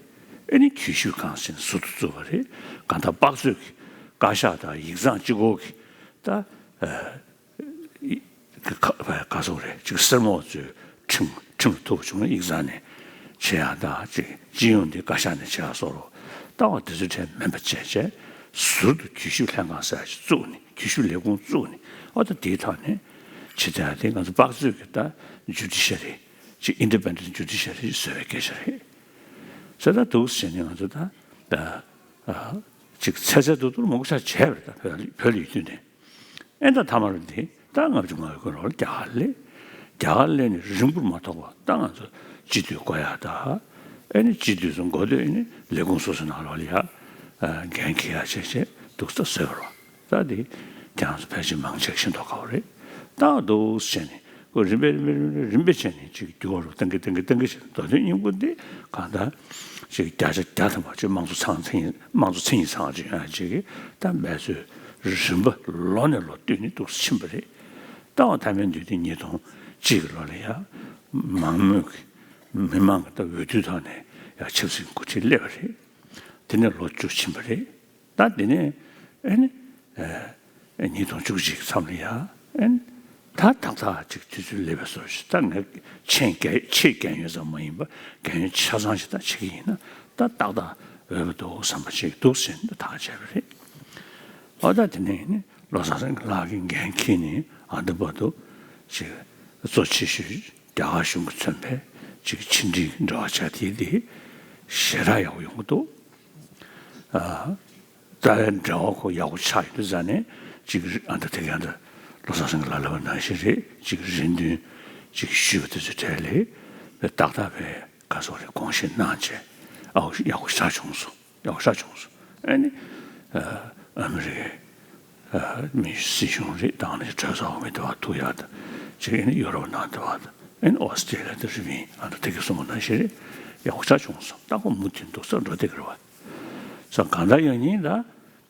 ཨེ་ནི་གྱོད་ཞིབ་ཁང་ཟེར་ནས་ཟུར་དུ་བཙུགས་པ་རེད། གང་ལྟར་དཔག་ཚོད་ཀྱི་བཀའ་ཤག་དང་ཡིག་ཚང་གཅིག་པོ་གིས་ད། ཁ་ཁ་སོག་རེད། ཅིག་སེར་མོ་ཚོས་ཁྲིམས་ཁྲིམས་ལ་ཐུག་བྱུང་ན་ཡིག་ཚང་ནས་བྱེད་ཡག་དང་། ཅིག་སྤྱི་ཡོངས་དེ་བཀའ་ཤག་ནས་བྱེད་ཡག་སོགས་རུ་ལྟ་བ་དེ་ཚོ་གྲས་མིན་པ་བྱས་བྱས། ཟུར་དུ་གྱོད་ཞིབ་ལྷན་ཁང་ཟེར་ཞིག་བཙུགས་ནས། གྱོད་ཞིབ་ལས་ཁུངས་བཙུགས་ནས། ཨོ་ད་དེའི་ཐོག་ནས་བྱེད་ཡག་དེ་ང་ཚོ་དཔག་ཚོད་ཀྱི་ད་ཇུ་ཌི་ཤ་རི། ཅིག་ཨིན་ཌི་པེན་ཌེན་ཊི་ཇུ་ཌི་ཤ་རི་བཟོ་བའི་སྐད་ཆ་རེད། ཟེར་ད་འདུག་ཟེར་ནས་ང་ཚོ་ད་ད་ཅིག་ཚད་ཚད་མཐོ་མཐོ་མང་པོ་ཞིག་བྱས་པ་རེད། ད་བོད་ལ་བོད་ལ་ཡོད་དུས་ནས། ཨེ་ད་མཐའ་མར་འདི་ད་ལྔ་བཅུ་ང་དགུ་ལོར་རྒྱ་གར་སླེབས། རྒྱ་གར་སླེབས་ནས་རིང་པོར་མ་ཐོགས་པར་ད་ང་ཚོ་སྤྱི་འཐུས་བསྐོ་ཡག་ད། ཨེ་ནི་སྤྱི་འཐུས་སུ་འགོ་སྟོད་ནས་ལས་ཁུངས་སོ་སོའི་ནང་ལོགས་ལ་ཡ་འགན་འཁྱེར་ཡག་བྱས་བྱས་འདུག་ད་བཟོས་པ་རེད། ད་འདི་ཁྱེད་རང་ཚོ་ཕལ་ཆེར་མང་ཆེ་ཤེས་མདོག་ཁ་པོ་རེད། ད་འདུག་བྱས་ནས་ཁོ་རིམ་པས་རིམ་པས་རིམ་པས་རིམ་པས་བྱས་ནས་ཅིག་འགྱུར་བ་རུ་གཏང་གི་གཏང་གི་གཏང་གི་བྱས་ནས། མདོ་དོན་སྙིང་པོ་འདི་གང་ལྟར་ཅིག་བརྒྱ་ཆ་བརྒྱ་ཐམ་པ་ཅིག་དམངས་གཙོ་ཚང་མཚན་དམངས་གཙོ་མཚན་ཉིད་ཚང་བ་ཅིག་ཡོང་ཡག་ཅིག་གི་ད་འབད་རྩོལ་རིམ་པ་ལོ་ནས་ལོ་བསྟུད་ནས་འདུག་ཕྱིན་པ་རེད། ད་འོ་མཐའ་མའི་འདི་དེ་ཉིས་སྟོང་གཅིག་གི་ལོ་ལ་ཡ་མང་མོས་ཀྱི་མི་མང་གི་ད་འོས་བསྡུའི་ཐོག་ནས་ཡ་ཆབ་སྲིད་འགོ་ཁྲིད་སླེབས་པ་རེད། དེ་ནས་ལོ་བཅུ་ཕྱིན་པ་རེད། ད་དེ་ནས་ཨེ་ནི་ཨེ་ཉིས་སྟོང་བཅུ་གཅིག་མཚམས་ལ་ཡ་ཨེ་ནི་ད་ཏག་ཏག་ཅིག་དུས་ཚོད་སླེབས་པའི་བཟོ་ཞིག་ད་ངས་ཆེས་རྒན་ཆེས་རྒན་ཡོལ་ཙམ་མ་ཡིན་པ་རྒན་ཡོལ་ཆ་ཚང་ཞིག་ད་བྱེད་ཀྱི་ཡིན་ན་ད་ཏག་ཏག་འོས་པ་འདུག་བསམ་པ་ཅིག་འདུག་ཟེར་ནས་ཐག་བཅད་པ་རེད། ཨོ་ད་དེ་ནས་ནི་བློ་བཟང་སེང་གེ་ལགས་ཀྱིས་འགན་འཁྱེར་ནས་ཨ་འདི་བར་དུ་ཅིག་གཙོ་ཆེ་ཤོས་རྒྱ་གར་གཞུང་གིས་མཚོན་པའི་ཅིག་ཕྱི་འབྲེལ་འབྲེལ་བ་བྱ་དེ་དེ་ཞེ་དྲག་ཡག་པོ་ཡོང་གི་འདུག་ཨ། ད་འབྲེལ་བ་ཁོ་ཡག་པོ་ཆགས་ཡོད་དུས་ཙང་ནས་ཅིག་ཨ་འདི་དེ་ག་འདི་བློ་བཟང་སེང་གེ་ལགས་ལབ་པ་ནང་བཞིན་རེད། ཅིག་རེ་འདུན་ཅིག་ཞུས་པ་དེ་ཚོའི་གྲས་ལས་ཏག་ཏག་པའི་ག་སོགས་རེད་དགོངས་བཞེས་གནང་བྱས་ཨའོ་ཡག་པོ་ཞེ་དྲག་བྱུང་སོང་། ཡག་པོ་ཞེ་དྲག་བྱུང་སོང་། ཨ་ནི་ཨ་མི་རི་ཀའི་མི་སྲིད་གཞུང་རེད། དང་ནི་གྲོས་ཚོགས་འོག་མི་དེ་བ་ཐུག་ཡག་དང་ཅིག་ཨ་ནི་ཡུ་རོབ་ནང་དེ་བ་དང་ཨ་ནི་ཨོ་སི་ཀྲེ་ལི་ཡ་དེ་རི་བིན་ཨ་ནི་དེ་གི་གསུང་བ་ནང་བཞིན་རེད། ཡག་པོ་ཞེ་དྲག་བྱུང་སོང་། ད་ཁོ་མུ་མཐུད་འདུག་ས་འགྲོ་བསྡད་ཀྱི་རེད་བ། ས་གང་ལྟར་ཡང་ཉིན་ད་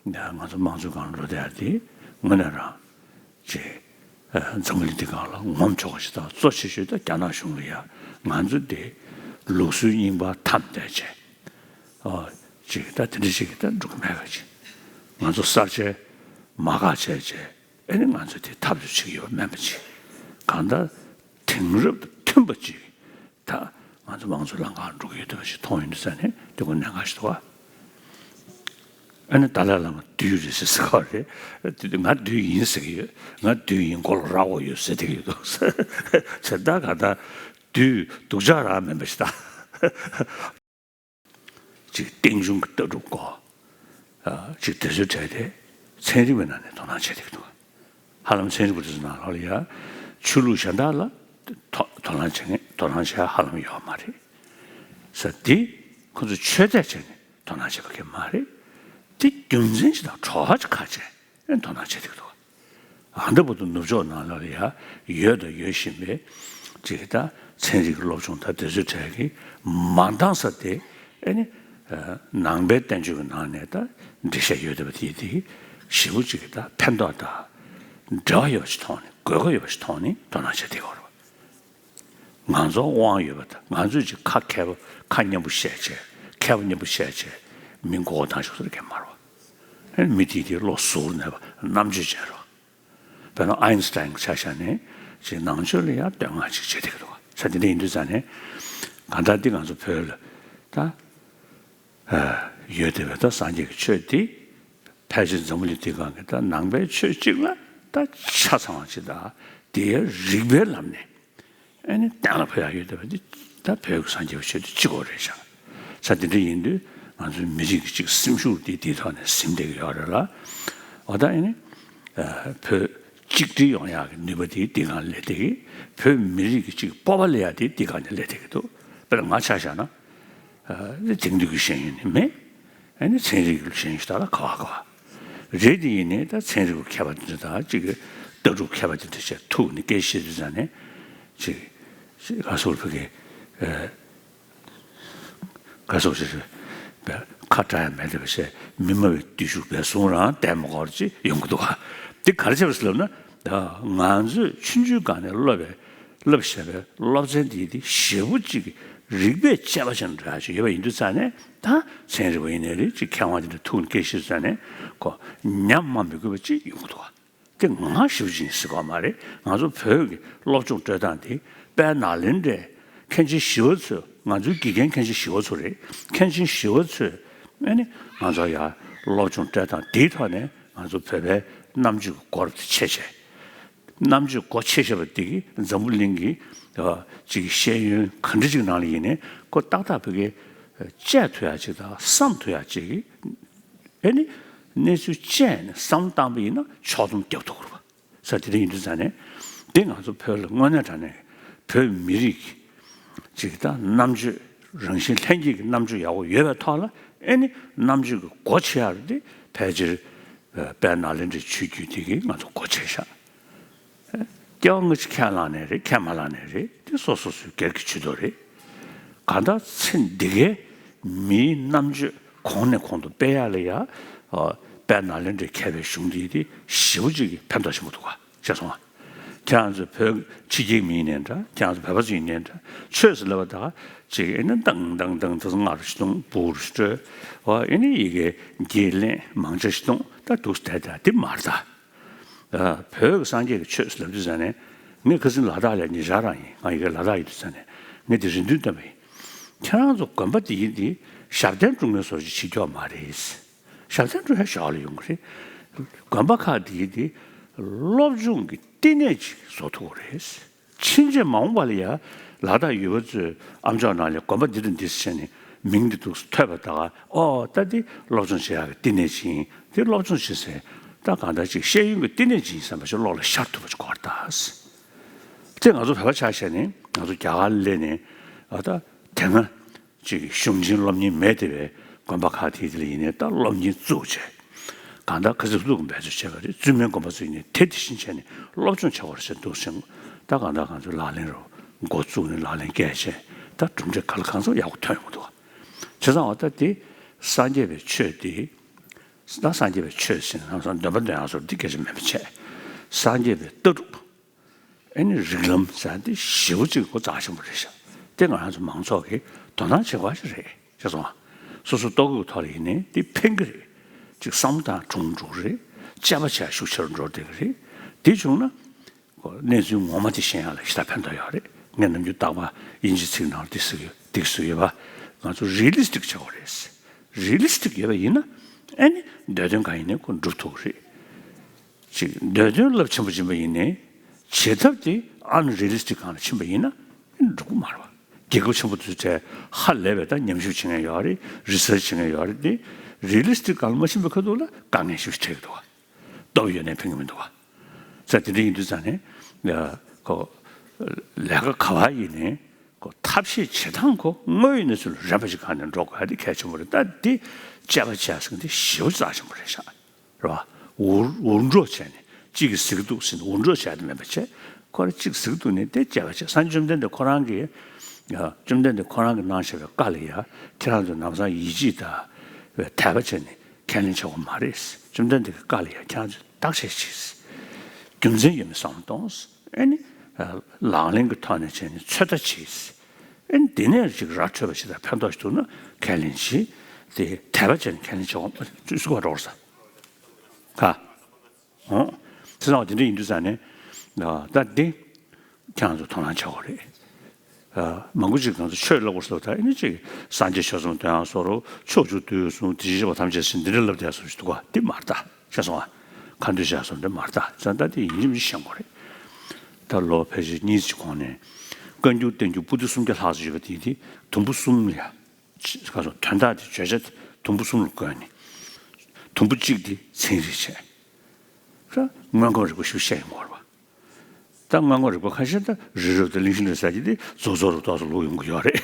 ང་ཚོ་དམངས་གཙོའི་སྒང་ལ་འགྲོ་བསྡད་ཡག་དེ་དངོས་གནས་རང་ཅིག་ཨ། འཛམ་བུ་གླིང་འདི་སྒང་ལ་ངོམ་ཆོག་པ་ཞིག་དང་གཙོ་ཆེ་ཤོས་ད་རྒྱ་ནག་གཞུང་ལ་ཡ་ང་ཚོ་འདི་ལུགས་སྲོལ་རྙིང་པ་ཐམས་བསྡད་བྱས། ཨོ། ཅིག་ད་དེ་འདྲ་ཞིག་གིས་ད་འགྲུབ་ཀྱི་མེད་པ་ཅིག་ང་ཚོ་གསར་བརྗེ་མ་བཀག་བྱས་བྱས་ཨེ་ནི་ང་ཚོ་དེ་འཐབ་རྩོད་བྱེད་ཀྱི་ཡོད་པ་མིན་པ་ཅིག་གང་ལྟར་དེང་རབས་དང་མཐུན་པ་ཅིག་ད་ང་ཚོ་དམངས་གཙོའི་ལམ་ཁར་འགྲོ་གི་ཡོད་དོ་ཞེས་མཐོང་ཡོང་དུས་ཙང་ནས་དེ་ཁོ་གནད་འགག་ཞིག་འདུག་བ། ཨ་ནི་ཏཱ་ལའི་བླ་མ་བདུད་རེད་ཟེར་ཟེར་ག་རེད། ང་བདུད་ཡིན་ཟེར་གི་ཡོད། ང་བདུད་ཡིན། མགོ་ལ་རྭ་བོ་ཡོད་ཟེར་བསྡད་ཀྱི་ཡོད་དོ། ཟེར་ད་ག་ད་བདུད་སྡུག་ཅག་རང་མིན་པ་ཞིག་ད། ཅིག་སྟེང་གཞུང་གི་ལྟ་གྲུབ་སྐོར། ཨ། ཅིག་དེ་ཚོའི་གྲས་དེ་ཚན་རིག་པའི་ནང་ནས་དོ་སྣང་བྱེད་བསྡད་ཀྱི་འདུག་ཧ་ལམ་ཚན་རིག་པ་དེ་ཚོ་ནང་ལོགས་ལ་ཡ་ཆོས་ལུགས་གཞན་དག་ལ་དོ་དོ་སྣང་བྱེད་མཁན་དོ་སྣང་བྱེད་ཡ་ཧ་ལམ་ཡོད་མ་རེད། ས་འདི་ཁོ་ཚོས་ཆོས་དད་བྱས་ནས་དོ་སྣང་བྱེད་པ་གང་མ་རེད། དེ་རྒྱུ་མཚན་ཅིག་དང་གྲོགས་ཅིག་ཁ་བྱས་ཨེ་དོ་སྣང་བྱེད་ཐུབ་ཀྱི་འདུག་ཨ་འདི་བར་དུ་ནུབ་ཕྱོགས་ནང་ལོགས་ལ་ཡ་ཡོད་དང་ཡོད་བཞིན་པའི་ཅིག་ད་ཚན་རིག་གི་སློབ་སྦྱོང་དང་དེ་ཚོའི་གྲས་ཀྱི་མ་འདང་ས་དེ་ཨེ་ནི་ནང་པའི་བསྟན་བཅོས་ཀྱི་ནང་ནས་ད་འགྲེལ་བཤད་ཡོད་བསྡད་པ་དེ་དེ་ཞེ་པོ་ཅིག་ད་ཕན་ཐོགས་དང་འབྲེལ་བ་ཡོད་པ་ཞིག་མཐོང་ནས་དགོས་མཁོ་ཡོད་པ་ཞིག་མཐོང་ནས་དོ་སྣང་བྱེད་བསྡད་ཡོད་རེད། ང་ཚོ་དབང་ཡོད་པ་དང་ང་ཚོས་ཅིག་ཁ་མཁས་པ་ཁ་སྙན་པོ་བཤད་བྱས་མཁས་པ་སྙན་པོ་བཤད་བྱས་མི་མགོ་སྐོར་བཏང་ཤོག་ཟེར་མཁན་མ་རེད་བ། ཨེ་མི་དེ་དེ་བློ་གཟུ་བོར་གནས་པ་རྣམ་དཔྱོད་ཅན་རེད་བ། དཔེར་ན་ཨའིན་སི་ཊའིན་ཆ་བཞག་ནས་ཅིག་ནང་ཆོས་ལ་ཡང་བསྟོད་བསྔགས་ཅིག་བྱེད་བསྡད་ཀྱི་འདུག་བ། ས་དེ་འདྲ་ཡིན་དུས་ཙང་ནས་གང་ལྟར་འདི་ང་ཚོ་བོད་ལ་ད་ཡོད་བསྡད་པའི་ད་སངས་རྒྱས་ཀྱི་ཆོས་འདི་ཕལ་ཆེར་འཛམ་བུ་གླིང་འདིའི་སྒང་གི་ད་ནང་པའི་ཆོས་གཅིག་ལ་ད་ཆ་ཚང་བ་ཅིག་དང་དེའི་རིགས་པའི་ལམ་ནས་ཨེ་ནི་གཏན་ལ་ཕབ་ཡག་ཡོད་བསྡད་པ་འདི་ད་བོད་ཀྱི་སངས་རྒྱས་པའི་ཆོས་འདི་གཅིག་པོ་རེད་ཤག་ས་དེ་འདྲ་ཡིན་དུས་ང་ཚོའི་མི་རིགས་ཀྱི་ཅིག་སེམས་ཤུགས་འདི་འདིའི་ཐོག་ནས་ཟིན་བསྡད་ཀྱི་ཡོད་རེད་ལ། འོ་ད་ཨེ་ནི་བོད་གཅིག་སྒྲིལ་ཡོང་ཡག་གི་ནུས་པ་དེ་འདི་སྒང་ལས་བསྡད་ཀྱི། བོད་མི་རིགས་ཀྱི་ཅིག་སྤོབས་པ་སླེབས་ཡག་དེ་འདི་སྒང་ནས་སླེབས་བསྡད་ཀྱི་འདུག་དཔེར་ན་ང་ཆ་བཞག་ན། ཨ་ནི་དེང་དུས་ཀྱི་ཤེས་ཡོན་ནི་མེད། ཨ་ནི་ཚན་རིག་གི་ཤེས་ཡོན་ཞིག་ད་ལ་ག་བ་ག་བ། རེད་དེ་ཡིན་ནའི་ད་ཚན་རིག་པ་མཁས་པ་དེ་འདྲ་དང་ཅིག་ལྟ་གྲུབ་མཁས་པ་དེ་འདྲ་བྱས་ཐུག་ནས་སྐད་བཤད་དུས་ཙང་ནས་ཅིག་ཅིག་ག་སོགས་ཕ་གི་ཨ་ག་སོགས་ཞིག་རེད། ཁ་གྲག་ཡ་མེད་དེ་བ་བཤད་མི་སྨྲ་བའི་བརྟུལ་ཞུགས་བས་བཟུང་རང་བསྡད་མ་དགོས་ཅིག་ཡོང་གི་འདུག་ག་དེ་ག་རེ་བྱས་པ་ཟེར་ལབ་ན་ད་ང་ཚོས་ཆུང་ཆུང་སྒང་ནས་སློབ་པའི་བསླབ་བྱ་བའི་སློབ་ཚན་འདི་དེ་ཞེ་པོ་ཅིག་རིག་པས་དཔྱད་པ་ཅན་འདྲ་ཅིག་ཡོད་པ་ཡིན་དུས་ཙང་ནས་ད་ཚན་རིག་པ་ཡིན་ནའི་རེད་ཅིག་མཁས་དབང་དེ་འདྲ་ཐུག་ནས་སྐད་བཤད་ཙང་ནས་ཁོ་ཉམས་མ་མི་དགོས་པ་ཅིག་ཡོང་གི་འདུག་ག་དེ་ང་ཞེ་པོ་ཅིག་ཡིན་ཟེར་གོ་མ་རེད། ང་ཚོ་བོད་ཀྱི་སློབ་སྦྱོང་སྤྲོད་སྟངས་དེ་དཔལ་ནཱ་ལེནྡྲའི་མཁན་ཆེན་ཞི་བ་འཚོས་ང་ཚོའི་དགེ་རྒན་མཁན་ཆེན་ཞི་བ་འཚོ་རེད། མཁན་ཆེན་ཞི་བ་འཚོས་ཨ་ནི་ང་ཚོ་ཡ་སློབ་སྦྱོང་སྤྲོད་སྟངས་དེའི་ཐོག་ནས་ང་ཚོ་བོད་པའི་རྣམ་དཔྱོད་ཀྱི་སྒོ་རུ་དེ་ཕྱེ་བྱས། རྣམ་དཔྱོད་སྒོ་ཕྱེ་བཞག་པ་དེ་གིས་འཛམ་བུ་གླིང་གི་ཨ་ཅིག་ཤེས་ཡོན་ག་འདྲ་ཅིག་ནང་ལ་ཡིན་ནའི་ཁོ་ཏག་ཏག་བོད་སྐད་དཔྱད་ཐུབ་ཡག་ཅིག་དང་བསམ་ཐུབ་ཡག་ཅིག་ཨེ་ནི་གནས་ཚུལ་དཔྱད་ནས་བསམ་བློ་བཏང་པ་ཡིན་ན་ཕྱོགས་བསྡོམས་རྒྱབ་ཐུབ་ཀྱི་རེད་པ། ས་དེ་འདྲ་ཡིན་དུས་ཙང་ནས་དེ་ང་ཚོ་བོད་ལ་དངོས་གནས་དྲང་གནས་བོད་མི་རིགས་ཅིག་དང་རྣམ་དཔྱོད་རང་བཞིན་ལྷན་སྐྱེས་ཀྱི་རྣམ་དཔྱོད་ཡག་པོ་ཡོད་པའི་ཐོག་ལ་ཨེ་ནི་རྣམ་དཔྱོད་ཀྱི་སྒོ་ཕྱེ་ཡག་རེད་དེ་ཕལ་ཆེར་དཔལ་ནཱ་ལེནྡྲའི་ཆོས་བརྒྱུད་དེ་གིས་ང་ཚོ་སྒོ་ཕྱེ་བཞག་སྐྱེ་བ་སྔ་ཕྱི་ཁས་བླངས་ནས་རེད་ཁས་མ་བླངས་ནས་རེད་དེ་སོ་སོ་སོའི་སྒེར་གྱི་ཇུས་གཏོགས་རེད། གང་ལྟར་ཚེ་འདི་གའི་མིའི་རྣམ་དཔྱོད་གོང་ནས་གོང་དུ་སྤེལ་ཡག་ལ་ཡ་དཔལ་ནཱ་ལེནྡྲའི་མཁས་པའི་གཞུང་འདི་དེ་ཞེ་པོ་ཅིག་གིས་ཕན་ཐོགས་ཆེན་པོ་འདུག་ག་ཤེས་སོང་ང་། ཁྱེད་རང་ཚོ་བོད་ཕྱི་རྒྱལ་མི་ཡིན་ནའི་འདྲ་ཁྱེད་རང་ཚོ་བོད་པ་ཚོ་ཡིན་ནའི་འདྲ་ཆོས་ཟེར་ལབ་པ་ད་ཅིག་ཨེ་ན་དང་དང་དང་དེ་ཚོ་སྔ་རུ་ཞིག་གཏོང་བུ་རུ་ཞིག་སྤྲོད་ཨེ་ནི་ཡི་གེ་འགྱེད་ལེན་མང་ཆེ་ཞིག་གཏོང་ད་འདུག་སེ་བསྡད་ད་དེ་མ་རེད་ད། བོད་ཀྱི་སངས་རྒྱས་ཀྱི་ཆོས་ལབ་དུས་ཙང་ནས་ངས་ཁ་སང་ལ་དྭགས་ལ་ཉེ་ཆར་རང་ཡིན་ང་ཡི་གེ་ལ་དྭགས་ཡིན་དུས་ཙང་ནས་ངས་འདི་རེ་འདུན་བཏོན་པ་ཡིན། ཁྱེད་རང་ཚོ་དགོན་པ་འདི་ཡིན་འདི་ཞབས་བརྟན་སྒྲུབ་མཁན་བཟོ་ཅིག་བྱེད་རྒྱུ་མ་རེད། ཞབས་བརྟན་སྒྲུབ་ཡ་ཞོག་ལ་ཡོང་གི་རེད། དགོན་པ་ཁག་འདི་དེ་སློབ་སྦྱོང་གི་བསྟི་གནས་ཅིག་བཟོ་ཐུབ་ཀྱི་རེད། ཕྱིན་ཆད་མ་འོངས་པ་ལ་ཡ་ལ་དྭགས་ཡུལ་པ་ཚོས་ཨ་མཆོག་ནང་ལ་དགོན་པ་འདི་དང་འདི་ཟེར་ནས་མིང་འདི་འདུག་ཐོས་པ་ད་ག་ཨོ་ད་འདི་སློབ་སྦྱོང་བྱེད་ཡག་གི་བསྟི་གནས་ཅིག་ཡིན། འདི་སློབ་སྦྱོང་བྱེད་སའི་ད་གང་ལྟར་ཅིག་ཤེས་ཡོན་གྱི་བསྟི་གནས་ཅིག་ཡིན་བསམ་པ་ཞིག་བློ་ལ་ཤར་ཐུབ་པ་ཅིག་དགོས་རེད་ད། དེ་ང་ཚོ་བོད་པ་ཆ་བཞག་ནས་ང་ཚོ་རྒྱ་གར་སླེབས་ནས་ཨ་ད་དེ་སྔ་ཅིག་གཞུང་ཆེན་སློབ་གཉེར་མེད་དེ་བས་དགོན་པ་ཁག་དེ་དེ་ལ་ཡིན་ནའི་ད་སློབ་གཉེར་བཙུགས་བྱས། གང་ལྟར་ག་ཚོད་ཐུབ་ཐུབ་འབད་རྩོལ་བྱས་པ་རེད། བཙུན་མའི་དགོན་པ་ཚོ་ཡིན་ནའི་དེ་དེ་བཞིན་བྱས་ནས་སློབ་སྦྱོང་བྱ་བར་བྱས་འདུག་ཟེར། ད་གང་ལྟར་ང་ཚོས་ལག་ལེན་རུ་འགོ་བཙུགས་ནས་ལག་ལེན་བཀལ་བྱས་ད་གྲུབ་འབྲས་ག་ལ་གང་འཚམ་ཡག་པོ་ཐོན་ཡོང་གི་འདུག་བྱས་ཙང་འོ་ད་དེ་སངས་རྒྱས་པའི་ཆོས་དེ་ད་སངས་རྒྱས་པའི་ཆོས་ཟེར་ན་ལམ་སང་འདོན་པ་འདོན་ཡག་སོགས་འདི་སྐད་ཆ་མིན་པ་བྱས། སངས་རྒྱས་པའི་ལྟ་གྲུབ། ཨེ་ནི་རིགས་ལམ་ཟེར་ཡ་འདི་ཞེ་པོ་ཅིག་གོ་རྩ་ཆེན་པོ་རེད་ཤག་དེ་ང་རང་ཚོ་མང་ཚོགས་ཀྱིས་དོ་སྣང་བྱེད་དགོས་ཞིག་རེད་ཤག་སོང་ང་། སོ་སོ་ལྟོ་གོས་ཀྱི་ཐོག་ལ་ཡིན་ནའི་འདི་ཕན་གྱི་རེད། ཅིག་བསམ་བློ་བཏང་གྲུང་འགྲོ་གི་རེད། དཔྱད་པ་བྱེད་ཡ་ཤུགས་ཆེ་རུ་འགྲོ་བསྡད་ཀྱི་རེད། དེ་བྱུང་ན་གོ་གནས་ཚུལ་ངོ་མ་དེ་ཤེས་ཡ་ལ་ཞེ་དྲག་ཕན་ཐོགས་ཡོད་རེད། ངས་ནམ་རྒྱུན་རྟག་པར་དབྱིན་ཇིའི་ཚིག་ནང་ལ་འདི་ཟེར་གི་འདི་ཟེར་གི་ཡོད་པ། ང་ཚོ་རི་ལི་སི་ཊིག་བྱེད་དགོས་རེད། རི་ལི་སི་ཊིག་ཡོད་པ་ཡིན་ན་ཨེ་ནི་འདོད་དོན་གང་ཡིན་ནའི་ཁོ་འགྲུབ་ཐུབ་ཀྱི་རེད། ཅིག་འདོད་དོན་རླབས་ཆེན་པོ་ཡིན་པ་ཡིན་ནའི་བྱེད་ཐབས་དེ་ཨན་རི་ལི་སི་ཊིག་སྒང་ལ་ཕྱིན་པ་ཡིན་ན་འགྲིག་གི་མ་རེད་པ། རྒྱལ་ཁབ་ཆེན་པོ་དེ་ཚོའི་གྲས་ཧ་ལས་པའི་ད་ཉམས་ཞིབ་བྱེད་མཁན་ཡོད་རེད། རི་སར་ཆི་བྱེད་མཁན་ཡོད་རེད་དེ། རི་ལི་སི་ཊིག་སྒང་ལ་མ་ཕྱིན་པའི་ཁ་ཐུག་ལ་དཀའ་ངལ་ཞིག་འཕྲད་ཀྱི་འདུག་པ། སྟོབས་ཡོད་ནའི་ཕན་གྱི་མི་འདུག་པ། ས་དེ་འདྲ་ཡིན་དུས་ཙང་ནས་ཁོ་ལས་ཀ་ག་བ་ཡིན་ནའི་ཁོ་ཐབས་ཤེས་བྱེད་སྟངས་ཁོ་དངོས་ཡོད་གནས་ཚུལ་ལ་རན་པ་ཞིག་སྒང་ནས་འགྲོ་དགོས་ཡ་དེ་གལ་ཆེན་པོ་རེད། ད་འདི་དཔྱད་པ་བྱས་ཟིན་དེ་ཞེ་པོ་རྩ་ཆེན་པོ་རེད་ཤག་རེད་བ། འུར་འུར་འགྲོ་བྱས་ནས་གཅིག་གིས་ཟེར་གི་འདུག་ཟེར་ནས་འུར་འགྲོ་བྱས་དེ་མེད་པ་བྱས། ཁོ་རང་གཅིག་ཟེར་གི་འདུག་ནས་དེ་དཔྱད་པ་བྱས། སངས་རྒྱས་བཅོམ་ལྡན་འདས་ཁོ་རང་གིས་ཡ་བཅོམ་ལྡན་འདས་ཁོ་རང་གིས་གནང་བཞག་པའི་བཀའ་ལ་ཡ་ཁྱེད་རང་ཚོས་ལམ་སང་ཡིད་ཆེས་དང་དད་པ་བྱས་ནས་ཁས་ལེན་བྱེད་དགོས་མ་རེད། བཅོམ་ལྡན་འདས་ཀྱི་བཀའ་ལ་ཡ་ཁྱེད་རང་ཚོས་བརྟག་དཔྱད་བྱས། རྒྱུ་མཚན་ཡོད་མེད་བསམ་བློ་གཏོང་། ཨེ་ནི་ལག་ལེན་གྱི་ཐོག་ནས་བྱས་ནས་ཚོད་ལྟ་བྱས། ཨེ་ནི་དེ་ནས་ཅིག་ར་འཕྲོད་པ་ཞིག་དང་ཕན་ཐོགས་ཤིག་འདུག་ན་ཁས་ལེན་བྱས། དེ་དད་པ་བྱས་ནས་ཁས་ལེན་བྱེད་དགོས་མ་རེད། ཚུགས་པ་འགྲོ་ས་ག་ཨོ། དེ་ཚང་བ་དེ་འདྲ་ཡིན་དུས་ཙང་ནས་ད་འདི་ཁྱེད་རང་ཚོ་དོ་སྣང་བྱ་དགོས་རེད། མང་པོ་ཅིག་ང་ཚོ་ཆོས་བསླབ་དགོས་ཟེར་བ་དང་ཨེ་ནི་ཅིག་སངས་རྒྱས་ཆོས་གསུམ་དོན་ཡང་གསུང་རོགས། ཕྱོགས་བཅུ་དུས་གསུམ་དེ་བཞིན་གཤེགས་པ་ཐམས་ཅད་ཟེར་འདི་འདྲ་བསླབ་བསྡད་སོང་ཞིག་འདུག་ག་དེ་མ་རེད་ད། ཤེས་སོང་ང་། ཁ་འདོན་བྱས་སོང་འདི་མ་རེད་ད། ཙང་ད་དེ་ཡིན་གཅིག་མིན་གཅིག་ཤེས་དགོས་རེད། ད་ལོ་ཕལ་ཆེར་གཉིས་ཀྱི་གོང་ནས་བཀའ་འགྱུར་བསྟན་འགྱུར་པོ་ཏི་སུམ་བརྒྱ་ལྷག་ཙམ་ཡོད་པ་དེ་དེ་དུམ་བུ་གསུམ་ལ་ཡ། ཁ་སོང་དོན་དག་དེ་བརྗོད་བྱ་དེ་དུམ་བུ་གསུམ་ལ་བགོས་ནས། དུམ་བུ་གཅིག་དེ་ཚན་རིག་བྱས། ད་སྔོན་ཁོམ་རིག་པ་ཞིག་བཤད་ཡོང་གི་རེད་པ། ད་སྔོན་ཁོམ་རིག་པ་ཁ་ཤས་ད་རི་རབ་དང་གླིང་བཞི་ལ་ཟེར་གྱི་དེ་རྫོགས་རྫོགས་རུ་ཏོག་ཙམ་ལུག་ཡོང་གི་ཡོད་རེད།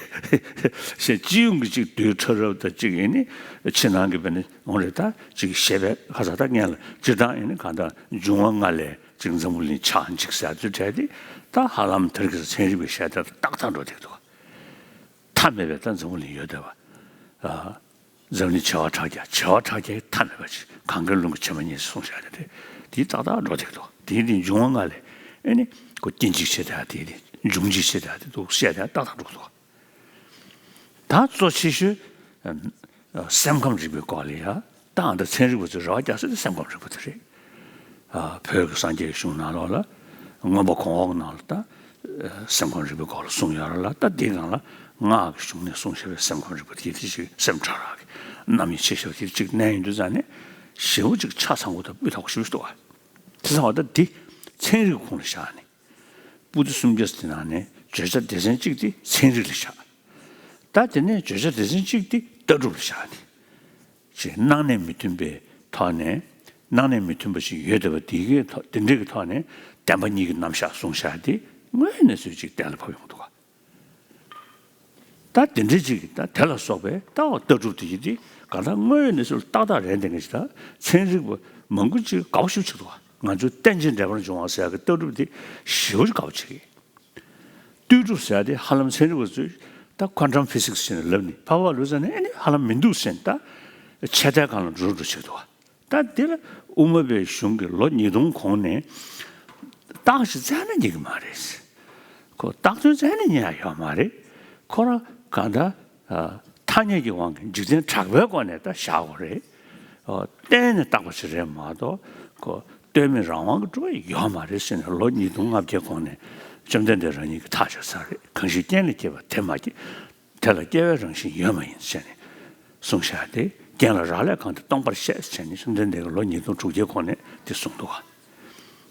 ཞེས་སྤྱི་ཡོངས་ཀྱི་གཅིག་རྡུལ་ཕྲ་རབ་དང་གཅིག་ཡིན་ནི་ཕྱི་ནང་གི་བས་ནི་འོང་རེད། ད་གཅིག་བཤད་པའི་ཁ་ས་ད་སྔོན་ལ་སྤྱིར་བཏང་ཡིན་ནི་གང་ལྟར་འབྱུང་བ་ལྔ་ལས་གཅིག་འཛམ་བུ་གླིང་ཆགས་འཇིག་ཟེར་ཚུལ་བྲལ་ཏེ་ད་ཧ་ལམ་དེར་གྱི་ཚན་རིག་པའི་བཤད་ད་ཏག་ཏག་འགྲོ་བསྡད་འདུག་མཐའ་མེད་པའི་ད་འཛམ་བུ་གླིང་ཡོད་བསྡད་པ། འཛམ་གླིང་བྱེ་བ་ཕྲག་བརྒྱ། བྱེ་བ་ཕྲག་བརྒྱའི་མཐའ་མེད་པ་ཅིག་གངྒཱའི་ཀླུང་གི་བྱེ་མ་སྙེད་ཅེས་གསུངས་བཞག་ནས་དེ་དེའི་ཏག་ཏག་འགྲོ་བསྡད་འདུག་དེའི་སྟེང་འབྱུང་བ་ལྔ་ལས་ཨེ་ནི་ཁོ་སྐྱེ་འཇིག་བྱེད་དེ་དེའི་སྟེང་འབྱུང་འཇིག་བྱེད་དེ་དེ་འདུག་བཤད་དེ་ཏག་ཏག་འགྲོ་འདུག་ད་གཙོ་ཆེ་ཤོས་སེམས་ཁམས་རིག་པའི་སྐོར་ལ་ཡ་ད་ཨ་ད་ཚན་རིག་པ་ཚོས་རེ་བ་རྒྱག་ས་དེ་སེམས་ཁམས་རིག་པ་དེ་རེད། བོད་ཀྱི་སངས་རྒྱས་ཀྱི་གཞུང་ནང་ལོགས་ལ་མངོན་པ་གོང་འོག་ནང་ལ་ད་སེམས་ཁམས་རིག་པའི་སྐོར་ལ་གསུངས་ཡོད་རེད་ལ། ད་འདི་སྒང་ལ་སྔགས་ཀྱི་གཞུང་ནས་གསུངས་བཞག་པའི་སེམས་ཁམས་རིག་པ་དེ་དེ་ཅིག་སེམས་ཕྲ་རགས་ཀྱི་རྣམ་དབྱེ་ཕྱེ་བཞག་པ་དེ་ཅིག་གནས་ཡོང་དུས་ཙང་ནས་ཞེ་པོ་ཅིག་ཆ་ཚང་པོ་དང་སྤུས་དག་པོ་ཞེ་པོ་ཞིག་འདུག་བ། དེ་ཚང་བ་ད་འདི་ཚན་རིག་ཁོངས་ལ་བཞག་ནས་པོ་ཏི་སུམ་བརྒྱ་དེ་ནང་ནས་བརྗོད་བྱ་སྡེ་ཚན་གཅིག་དེ་ཚན་རིག་ལ་བཞག་ད་དེ་ནས་བརྗོད་བྱ་སྡེ་ཚན་གཅིག་དེ་ལྟ་གྲུབ་ལ་བཞག་ནས། ཅེས་སྣང་གནས་མི་མཐུན་པའི་ཐོག་ནས་སྣང་གནས་མི་མཐུན་པ་ཞིག་ཡོད་བསྡད་པ་དེ་གའི་ཐོག་དེ་འདྲའི་གི་ཐོག་ནས་བདེན་པ་གཉིས་ཀྱི་རྣམ་གཞག་གསུངས་བཞག་དེ་དངོས་ཡོད་གནས་ཚུལ་ཅིག་གཏན་ལ་ཕབ་ཡོང་གི་འདུག་ག་ད་དེ་འདྲའི་ཅིག་ད་དེ་ལ་སོགས་པའི་ལྟ་བ་ལྟ་གྲུབ་དེ་ཡིན་དེ་གང་ལྟར་དངོས་ཡོད་གནས་ཚུལ་ཏག་ཏག་རེད་འདྲ་མཁན་ཅིག་ད་ཚན་རིག་པ་མང་པོ་ཅིག་དགའ་པོ་ཞེ་པོ་ཅིག་འདུག་ག་ང་ཚོའི་རྟེན་ཅིང་འབྲེལ་པར་འབྱུང་བ་ཟེར་ཡག་གི་ལྟ་གྲུབ་དེ་ཞེ་པོ་ཅིག་དགའ་པོ་བྱེད་ཀྱི། ལྟོས་གྲུབ་ཟེར་ཡ་དེ་ཧ་ལམ་ཚན་རིག་པ་ཚོས་ད་ཁོན་ཊམ་ཕི་སིག་སི་ཟེར་ནས་ལབ་ནས་ཕར་ཕར་ལུས་ཙང་ནས་ཨེ་ནི་ཧ་ལམ་མི་འདུག་ཟེར་ནས་ད་ཆད་ལྟའི་སྒང་ལ་འགྲོ་འགྲོ་བྱེད་འདུག་ད་དེ་ལ་དབུ་མ་པའི་གཞུང་གིས་ལོ་ཉིས་སྟོང་གོང་ནས་རྟགས་ཤིག་བཙལ་ན་རྙེད་ཀྱི་མ་རེད། ཁོ་རྟགས་ཚུལ་བཙལ་ན་རྙེད་ཡ་ཡོད་མ་རེད། ཁོ་རང་གང་ལྟར། ཐ་སྙད་ཀྱི་དབང་གིས་འཇིག་རྟེན་གྲགས་པའི་སྒོ་ནས་ད་བཞག་དགོས་རེད། གཏན་ནས་བཏགས་པ་ཞིག་རེད་མ་གཏོགས་ཁོ་ལྟོས་མེད་རང་དབང་གི་གྲུབ་པ་ཡོད་མ་རེད་ཟེར་ནས་ལོ་ཉིས་སྟོང་ལྔ་བརྒྱའི་གོང་ནས་བཅོམ་ལྡན་འདས་རང་ཉིད་ཀྱིས་ཐག་བཅད་ཚར་རེད། གང་ཞིག་རྐྱེན་ལས་སྐྱེས་པ་དེ་མ་སྐྱེས། དེ་ལ་སྐྱེ་བའི་རང་བཞིན་ཡོད་མ་ཡིན་ཟེར་ནས་གསུངས་བཞག་སྟེ་ རྐྱེན་ལ་རག་ལས་གང་དེ་སྟོང་པར་བཤད་ཟེར་ནས་བཅོམ་ལྡན་འདས་ཀྱིས་ལོ་ཉིས་སྟོང་དྲུག་བརྒྱའི་གོང་ནས་དེ་གསུངས་འདུག་ག།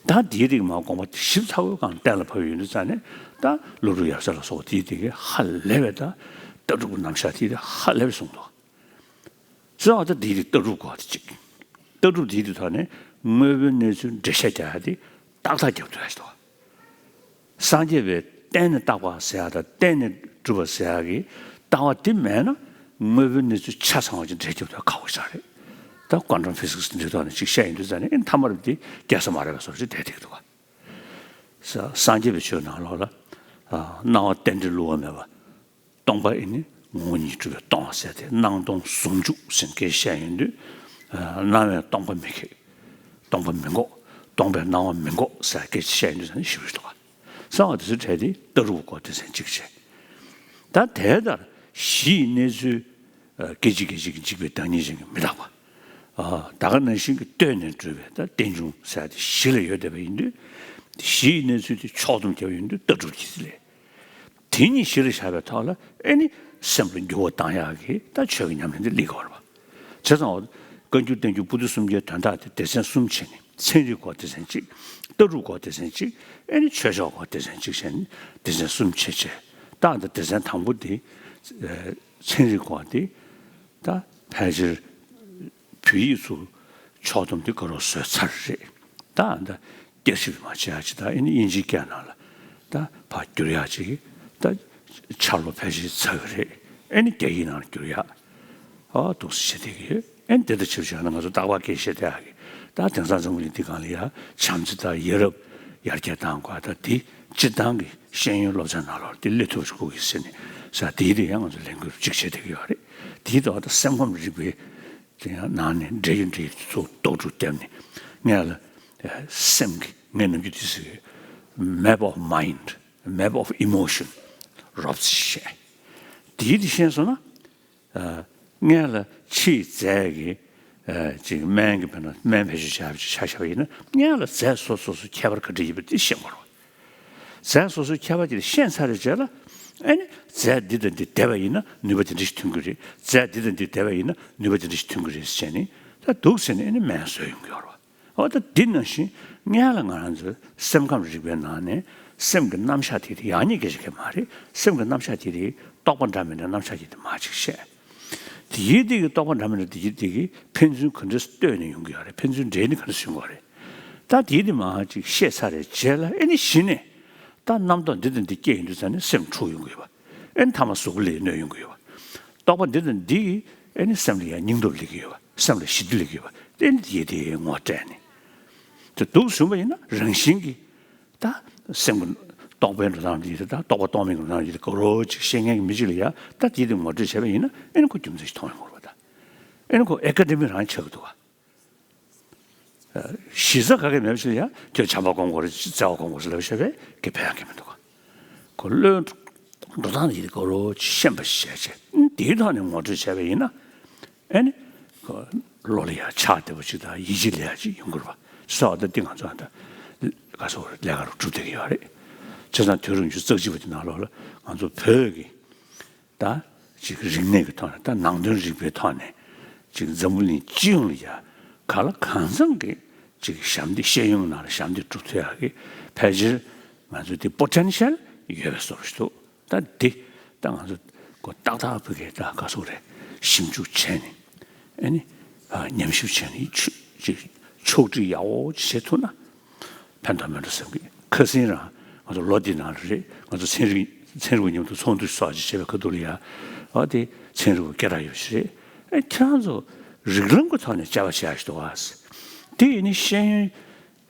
ད་དེའི་རིགས་མ་དགོངས་པ་དེ་ཞིབ་ཚགས་པོའི་སྒང་གཏན་ལ་ཕབ་ཡོང་དུས་ཙང་ནས། ད་ཀླུ་སྒྲུབ་ཡབ་སྲས་ལ་སོགས་པ་དེའི་དེ་གའི་ཧ་ལས་པའི་ད་ལྟ་གྲུབ་ཀྱི་རྣམ་གཞག་དེའི་དེ་ཧ་ལས་པའི་གསུངས་འདུག། གསུངས་པ་ད་དེའི་དེ་ལྟ་གྲུབ་སྐོར་དེ་གཅིག། ལྟ་གྲུབ་དེའི་དེ་ཐོག་ནས་དངོས་པོའི་གནས་ཚུལ་འགྲེལ་བཤད་རྒྱག་ཡ་དེ་ཏག་ཏག་རྒྱབ་ཐུབ་ཡ་ཞིག་འདུག། སངས་རྒྱས་པའི་བརྟེན་ནས་བཏགས་པ་ཟེར་ཡ་དང་བརྟེན་ནས་གྲུབ་པ་ཟེར་ཡ་གི་ལྟ་བ་དེ་མེད་ན། དངོས་པོའི་གནས་ཚུལ་ཆ་ཚང་བ་ཅིག་འགྲེལ་རྒྱབ་ཐུབ་ཁག་པོ་ཞིག་རེད། ད་ཀོན་ཊམ་ཕི་སིག་སི་དེ་འདྲའི་ཐོག་ནས་ཅིག་བཤད་ཡོང་དུས་ཙང་ནས། ཨེ་མཐའ་མར་དེ་རྒྱལ་ས་མ་རེད་པ་བཟོ་འདྲ་ཅིག་བསྡད་བསྡད་ཀྱི་འདུག་ག། ས་སངས་རྒྱས་པའི་ཆོས་ནང་ལོགས་ལ། ཨ། སྣང་བ་རྟེན་འབྲེལ་བསླུ་བ་མེད་པ། སྟོང་པ་ཨེ་ནི་ངོ་བོ་ཉིད་གྲུབ་པས་སྟོང་པ་ཟེར་ཏེ། སྣང་སྟོང་ཟུང་འཇུག་ཟེར་སྐད་བཤད་ཡོང་དུས། ཨ། སྣང་བས་སྟོང་པ་མི་ཁེགས། སྟོང་པ་མི་འགོག། སྟོང་པས་སྣང་བ་མི་འགོག་ཟེར་སྐད་བཤད་ཡོང་དུས་ཙང་ནས་ཞིབ་ཞིབ་འདུག་ག། གསུངས་པ་དེ་ཚོའི་གྲས་དེ་ལྟ་གྲུབ་སྐོར་སྡེ་ཚན་གཅིག་བྱས། ད་དེ་ལྟར་གཞི་ཡི་གནས་ཚུལ། ཨ། སྐད་ཅིག་སྐད་ཅིག་གིས་འཇིག་པའི་བདག་ཉིད་གཞན་གྱིས་མི་རྟག་པ། ཨ། ད་ག་ནང་བཞིན་གྱི་ལྟོས་ནས་གྲུབ་པའི་ད་རྟེན་འབྱུང་ཟེར་ཡ་དེ་གཞི་ལ་ཡོད་བསྡད་པ་ཡིན་དུས། གཞི་ཡི་གནས་ཚུལ་དེ་ཕྱོགས་བསྡོམས་བརྒྱབ་པ་ཡིན་དུས་ལྟ་གྲུབ་ཀྱི་ལས། དེ་གཉིས་གཞི་ལ་བཞག་པའི་ཐོག་ལ། ཨེ་ནི་སེམས་ལ་འགྱུར་བ་གཏང་ཡག་གི་ད་ཆོས་ཀྱི་ཉམས་ལེན་དེ་སླེབས་ཀྱི་ཡོད་རེད་པ། བྱས་ཙང་བཀའ་འགྱུར་བསྟན་འགྱུར་པོ་ཏི་སུམ་བརྒྱའི་དོན་དག་དེ་སྡེ་ཚན་གསུམ་བྱས་ནས། ཚན་རིག་སྐོར་སྡེ་ཚན་གཅིག། ལྟ་གྲུབ་སྐོར་སྡེ་ཚན་གཅིག། ཨེ་ནི་ཆོས་ཕྱོགས་སྐོར་སྡེ་ཚན་གཅིག་བྱས་ནས་སྡེ་ཚན་གསུམ་བྱས་བྱས། ད་ད་སྡེ་ཚན་དང་པོ་དེ། ཨ། ཚན་རིག་སྐོར་དེ་ད་ཕལ་ཆེར་བོད་ཡིག་ཚུར་ཕྱོགས་བསྡོམས་དེ་ག་རེ་བཟོས་ཚར་རེད། ད་ད་བསྐྱར་ཞིབ་མ་བྱས་ཡ་ཅིག། ད་ཨེ་ནི་དབྱིན་ཇིའི་སྐད་ནང་ལ་ད་ཕར་བསྒྱུར་ཡ་ཅིག། ད་འཆར་ལོ་ཕལ་ཆེར་ཚར་གི་རེད། ཨེ་ནི་རྒྱ་ཡིག་ནང་ལ་བསྒྱུར་ཡ། ཨ། འདུག་སེ་བྱེད་བསྡད་ཀྱི་ཡོད། ཨེ་ནི་དེ་དང་ཆབས་ཅིག་ན་ང་ཚོ་རྟག་པར་སྐད་བཤད་བསྡད་ཡ་གི། ད་དེང་སང་འཛམ་བུ་གླིང་འདི་སྒང་ལ་ཡ་བྱམས་བརྩེ་དང་ཡ་རབས་ཡར་རྒྱས་བཏང་དགོས། ད་དེ་སྤྱིར་བཏང་གི་ཤེས་ཡོན་སློབ་ཚན་ནང་ལོགས་དེ་སླེབས་ཐུབ་པ་ཞིག་དགོས་ཀྱི་ཟེར་ནས་ཟེར། དེའི་དེ་ཡང་ང་ཚོ་ལས་འགུལ་གཅིག་བྱེད་བསྡད་ཀྱི་ཡོད་རེད། དེའི་ཐོག་ད་སེམས་ཁམས་རིག་པའི་དེ་ཡང་ནང་ནས་འབྲེལ་ཡོད་འབྲེལ་ཡོད་ཚོ་རྟོག་སྒྲུབ་བརྒྱབ་ནས། ངས་ལ་སེམས་ཀྱི། ངས་ནམ་རྒྱུན་དུ་ཟེར་གི། Map of mind, map of emotion རོབ་ཙམ་བཤད། དེའི་དེ་ཤེས་སོང་ན། ཨ། སྔོན་ལ་ཕྱིའི་རྫས་ཀྱི། ཨ། ཅིག་སྨན་གྱི། དཔེར་ན་སྨན་བེད་སྤྱོད་བྱ་བྱ་བྱ་བ་ཡིན་ན། སྔོན་ལ་རྫས་སོ་སོ་སོ་སོའི་ཁྱད་པར་ག་འདྲ་ཡིན་པ་དེ་ཤེས་དགོས་རེད། རྫས་སོ་སོའི་ཁྱད་པར་དེ་ཤེས་ཚར་བའི་རྗེས་ལ། ཨ་ནི་རྫས་འདི་དང་འདི་བསྡེབས་པ་ཡིན་ན་ནུས་པ་དེ་འདྲ་ཞིག་ཐོན་གྱི་རེད། རྫས་འདི་དང་འདི་བསྡེབས་པ་ཡིན་ན་ནུས་པ་དེ་འདྲ་ཞིག་ཐོན་གྱི་རེད་ཟེར་ནས། ད་འདུག་ཟེར་ནས་ཨ་ནི་སྨན་བཟོས་ཡོང་གི་ཡོད་རེད་པ། འོ། ད་འདི་ནང་བཞིན་སྔོན་ལ་ང་རང་ཚོའི་སེམས་ཁམས་རིག་པའི་ནང་ནས་སེམས་ཀྱི་རྣམ་གཞག་དེ། དེ་ཡག་ཉེས་སྐད་ཆ་གང་ཡང་མ་རེད། སེམས་ཀྱི་རྣམ་གཞག་དེ་དེ་རྟོག་པ་འདྲ་མི་འདྲ་རྣམ་གཞག་དེ་དེ་མར་ཅིག་བཤད། དེའི་དེ་གི་རྟོག་པ་འདྲ་མི་འདྲ་དེ་གི་དེ་གི་ཕན་ཚུན་ག་འདྲ་ལྟོས་ནས་ཡོང་གི་ཡོད་རེད། ཕན་ཚུན་འབྲེལ་ནས་ག་འདྲ་ཡོང་གི་ཡོད་རེད། ད་དེའི་དེ་མར་ཅིག་བཤད་ཚར་བའི་རྗེས་ལ། ཨེ་ནི་གཞི་ནས་ད་རྣམ་རྟོག་འདི་དང་འདི་སྐྱེས་ཡོང་དུས་ཙང་ནས་སེམས་འཁྲུག་ཡོང་གི་ཡོད་པ། ཨེ་ནི་མཐའ་མ་གཟུགས་པོ་ལ་གནོད་ཡོང་གི་ཡོད་པ། རྟོག་པ་འདི་དང་འདི་གིས་ཨེ་ནི་སེམས་ལ་ཡང་སྙིང་སྟོབས་སླེབས་ཀྱི་ཡོད་པ། སེམས་ལ་ཞི་བདེ་སླེབས་ཀྱི་ཡོད་པ། ཨེ་ནི་དེ་དེ་ངོ་སྤྲད་ནས། དེ་འདུག་བཟུང་བ་ཡིན་ན། རང་བཞིན་གྱིས་ད་སེམས་ཀྱི་རྟོག་པའི་འགྲོ་སྟངས་འདི་དང་། རྟོག་པ་རྟོག་མེད་ཀྱི་འགྲོ་སྟངས་འདི་དང་ག་རེ་ཅིག་ཤེས་མཁན་གྱི་མི་གཅིག་ལ་ཡ། ད་དེ་དེ་ངོ་སྤྲོད་བྱས་པ་ཡིན་ན། ཨེ་ནི་ཁོ་རྒྱུ་མཚན་ཞིག་མཐོང་ཡོང་གི་རེད་པ། ད་ཨེ་ནི་ཁོ་ཨེ་ཀ་ཌེ་མི་རང་ཆགས་ཀྱི་འདུག་པ། གཞི་རྩ་ག་གེ་མེད་པ་ཞིག་ལ་ཡ། ཁྱོད་བྱམས་པ་སྒོམ་དགོས་རེད། བརྩེ་བ་སྒོམ་དགོས་ཟེར་ལབ་བྱས་པས་ཁྱོད་ཕན་ཡོན་གང་ཡང་མི་འདུག་ག། ཁོ་བློའི་འགྲོ་སྟངས་དེ་ག་རེ་ཅིག་ཤེས་པ་ཞིག་བྱས་བྱས། དེའི་ཐོག་ནས་ངོ་སྤྲོད་བྱས་པ་ཡིན་ན། ཨེ་ནི་ཁོ་བློ་ལ་ཡ་ཆགས་བདེ་པོ་ཅིག་དང་ཡིད་ཆེས་ལ་ཡ་ཅིག་ཡོང་གི་རེད་པ། སོ། ད་འདི་ང་ཚོ་ད་ག་སོ་ལས་ཀ་རུ་གྲུབ་བསྡད་ཀྱི་ཡོད་རེད། བྱས་ཙང་དུས་རབས་ཉི་ཤུ་རྩ་གཅིག་པ་འདི་ནང་ལོགས་ལ་ང་ཚོ་བོད་ཀྱི་ད་ཅིག་རིག་གནས་ཀྱི་ཐོག་ནས། ད་ནང་དོན་རིག་པའི་ཐོག་ནས་ཅིག་འཛམ་བུ་གླིང་སྤྱི་ཡོངས་ལ་ཡ་གང་ལ་གང་འཚམ་གྱི་ཅིག་ཞབས་འདེགས། ཤེས་ཡོན་ནང་ལ་ཞབས་འདེགས་སྒྲུབ་ཐུབ་ཡག་གི་ཕལ་ཆེར་ང་ཚོ་དེ་པོ་ཊེན་ཤལ་ཡོད་པའི་བཟོ་འདྲ་ཞིག་འདུག། ད་འདི་ད་ང་ཚོ་ཁོ་ཏག་ཏག་བོད་སྐད་ད་ག་སོ་རེད། ཞིབ་འཇུག་བྱས་ནས། ཨེ་ནི། ཨ། ཉམས་ཞིབ་བྱས་ནས་ཕྱོགས་ཅིག་ཕྱོགས་སྒྲིག་ཡག་པོ་ཅིག་བྱེད་ཐུབ་ན་ཕན་ཐོགས་མེད་འགྲོ་བསམ་གི། ཁ་སང་རང་ང་ཚོ་ལོ་འདི་ནང་ལ་རེད། ང་ཚོ་ཚན་རིག་ཚན་རིག་པ་མཉམ་དུ་ཚོགས་འདུ་སོགས་ཅིག་བྱས་པའི་ཁ་ཐུག་ལ་ཡ། ཨ། དེ་ཚན་རིག་པ་སྐད་གྲགས་ཡོད་པ་ཞིག་རེད། ཨེ། ཁྱེད་རང་ཚོ་རིགས་ལམ་གྱི་ཐོག་ནས་དཔྱད་པ་བྱེད་ཡག་ཞིག་འདུག་ག། དེ་ཡིན་ནའི་ཤེས་ཡོན།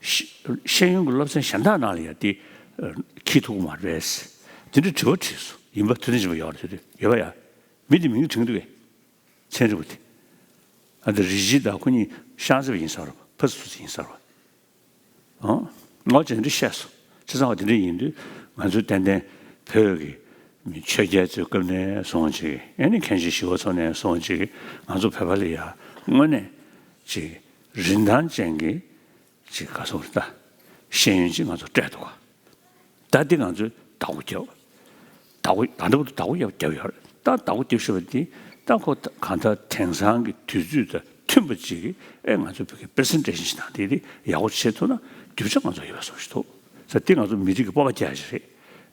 ཤེས་ཤེས་ཡོན་གྱི་སློབ་ཚན་གཞན་དག་ནང་ལ་ཡ་དེ་འཁྱེར་ཐུབ་ཀྱི་མ་རེད་པས། དེ་འདྲའི་དྲི་བ་དྲིས་སོང་། ཡིན་པ། དེ་འདྲ་ཅིག་ཡོད་རེད། དེ་ཡོད་པ་ཡ། མི་དེ་མིང་དྲན་གྱི་འདུག་གས། ཚན་རིག་པ་དེ། ཨ། ད་རི་ཇི་དང་ཁོ་གཉིས་ཤང་ཙེ་པ་ཡིན་ས་རེད་པ། ཕ་སུ་ཙི་ཡིན་ས་རེད་པ། ཨང་། ངོ་ཅན་འདི་བཤད་སོང་། བྱས་ཙང་བ་དེ་འདྲ་ཡིན་དུས་ང་ཚོས་ཏན་ཏན་བོད་ཀྱི་མི་ཆོས་རྒྱལ་ཚོའི་སྐབས་ནས་བཟུང་ཅིག། ཨེ་ནི་མཁན་ཆེན་ཞི་བ་འཚོ་ནས་བཟུང་ཅིག། ང་ཚོ་བོད་པ་ལ་ཡ་དངོས་གནས་ཅིག་རིན་ཐང་ཅན་གྱི་ཅིག་ག་སོགས་ད། ཤེས་ཡོན་ཅིག་ང་ཚོ་སྤྲད་འདུག་ག། ད་འདི་ང་ཚོས་བདག་པོ་རྒྱབ། བདག་པོ། ད་ལྟ་བར་དུ་བདག་པོ་རྒྱབ་རྒྱབ་ཡོད་རེད། ད་བདག་པོ་རྒྱབ་ཤེས་པ་འདི་ ད་ཁོ་གང་ལྟར་དེང་སང་གི་དུས་ཚོད་དང་མཐུན་པ་ཅིག་གི་ཨེ་ང་ཚོ་བོད་སྐད་པི་རི་སེན་ཊེ་ཤན་ཞིག་དང་དེ་དེ་ཡག་པོ་བྱེད་ཐུབ་ན་རྒྱུ་ཆ་ང་ཚོ་ཡོད་པ་བཟོ་ཞིག་འདུག་ས། དེ་ང་ཚོ་མི་རིགས་ཀྱི་སྤོབས་པ་རྒྱག་ཞིག་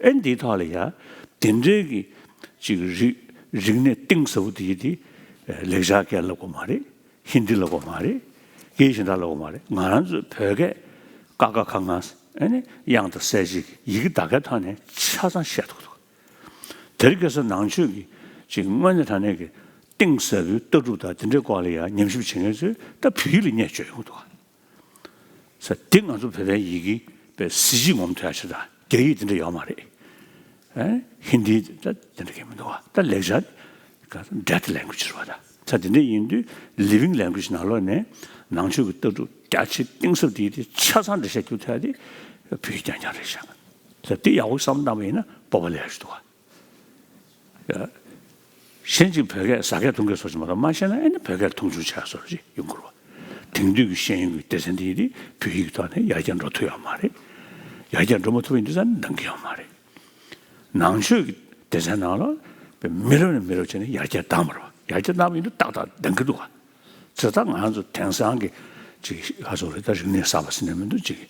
རེད། ཨེ་འདིའི་ཐོག་ལ་ཡ་དེ་འདྲའི་གི་ཅིག་རིག་རིག་གནས་གཏིང་ཟབ་པོ་དེ་དེ་ལེགས་སྦྱར་སྐད་ལབ་དགོས་མ་རེད། ཧིན་དི་ལབ་དགོས་མ་རེད། སྐད་ཡིག་གཞན་དག་ལབ་དགོས་མ་རེད། ང་རང་ཚོའི་བོད་སྐད་ཀ་ཁ་ག་ང་ཨེ་ནི་དབྱངས་དང་གསལ་བྱེད་ཀྱི་ཡི་གེ་དག་གའི་ཐོག་ནས་ཆ་ཚང་བཤད་ཐུབ་འདུག་དེར་ཁ་སང་ནང་ཆོས་ཀྱི་ཅིག་དངོས་གནས་དྲང་གནས་ཀྱི་གཏིང་ཟབ་པོའི་ལྟ་གྲུབ་དང་དེ་འདྲའི་སྐོར་ལ་ཡང་ཉམས་ཞིབ་བྱེད་མཁན་ཚོས་ད་བོད་ཡིག་ལ་བརྙས་བཅོས་ཡོང་གི་འདུག་ག་ས། འདི་ང་ཚོ་བོད་པའི་ཡི་གེ་པའི་གཟི་བརྗིད་ངོམ་ཐུབ་ཡ་ཆེ། ད་རྒྱ་ཡིག་དེ་འདྲ་ཡོད་མ་རེད། ཨེ་ཧིན་དི་ད་དེ་འདྲ་གས་མི་འདུག་བ། ད་ལེགས་སྦྱར་ཌེཌ་ལེང་གུ་ཡེཇ་རེད་བ། ད་ས་དེ་འདྲ་ཡིན་དུས་ལི་ཝིང་ལེང་གུ་ཡེཇ་ནང་ལོགས་ནས་ནང་ཆོས་ཀྱི་ལྟ་གྲུབ་རྒྱ་ཆེ་གཏིང་ཟབ་དེ་དེ་ཆ་ཚང་འགྲེལ་བཤད་རྒྱུ་ཐོག་དེ་བོད་ཡིག་རྐྱང་རྐྱང་རེད་ཤག་ས་དེ་ཡག་པོ་བསམ་བློ་བཏང་བ་ཡིན་ན་སྤོབས་པ་ལས་ཡག་ཞིག་འདུག་བ། གཞན་གྱིས་བོད་སྐད་ཟ་སྐད་འཐུང་སྐད་སོགས་ཀྱི་མ་གཏོགས་མ་ཤེས་ན་ཨེ་ནི་བོད་སྐད་མཐོང་ཆུང་ཆགས་སོགས་ཅིག་ཡོང་གི་རེད་བ། དེང་དུས་ཀྱི་ཤེས་ཡོན་གྱི་སྡེ་ཚན་འདི་ཡིས་བོད་ཡིག་གི་ཐོག་ནས་ཡར་རྒྱས་འགྲོ་ཐུབ་ཡོད་མ་རེད། ཡར་རྒྱས་འགྲོ་མ་ཐུབ་པ་ཡིན་དུས་ཙང་འདང་གི་ཡོད་མ་རེད། ནང་ཆོས་ཀྱི་སྡེ་ཚན་ནང་ལ་མི་རབས་ནས་མི་རབས་བྱས་ནས་ཡར་རྒྱས་བཏང་བ་རེད་བ། ཡར་རྒྱས་བཏང་བ་ཡིན་དུས་ཏག་ཏག་འདང་གི་འདུག་བ། བྱས་ཙང་ང་རང་ཚོ་དེང་སང་གི་ཅིག་ཧ་སོ་རེ་ད་རིག་གནས་གསར་པ་ཟེར་ནས་མི་འདུག་ཅིག་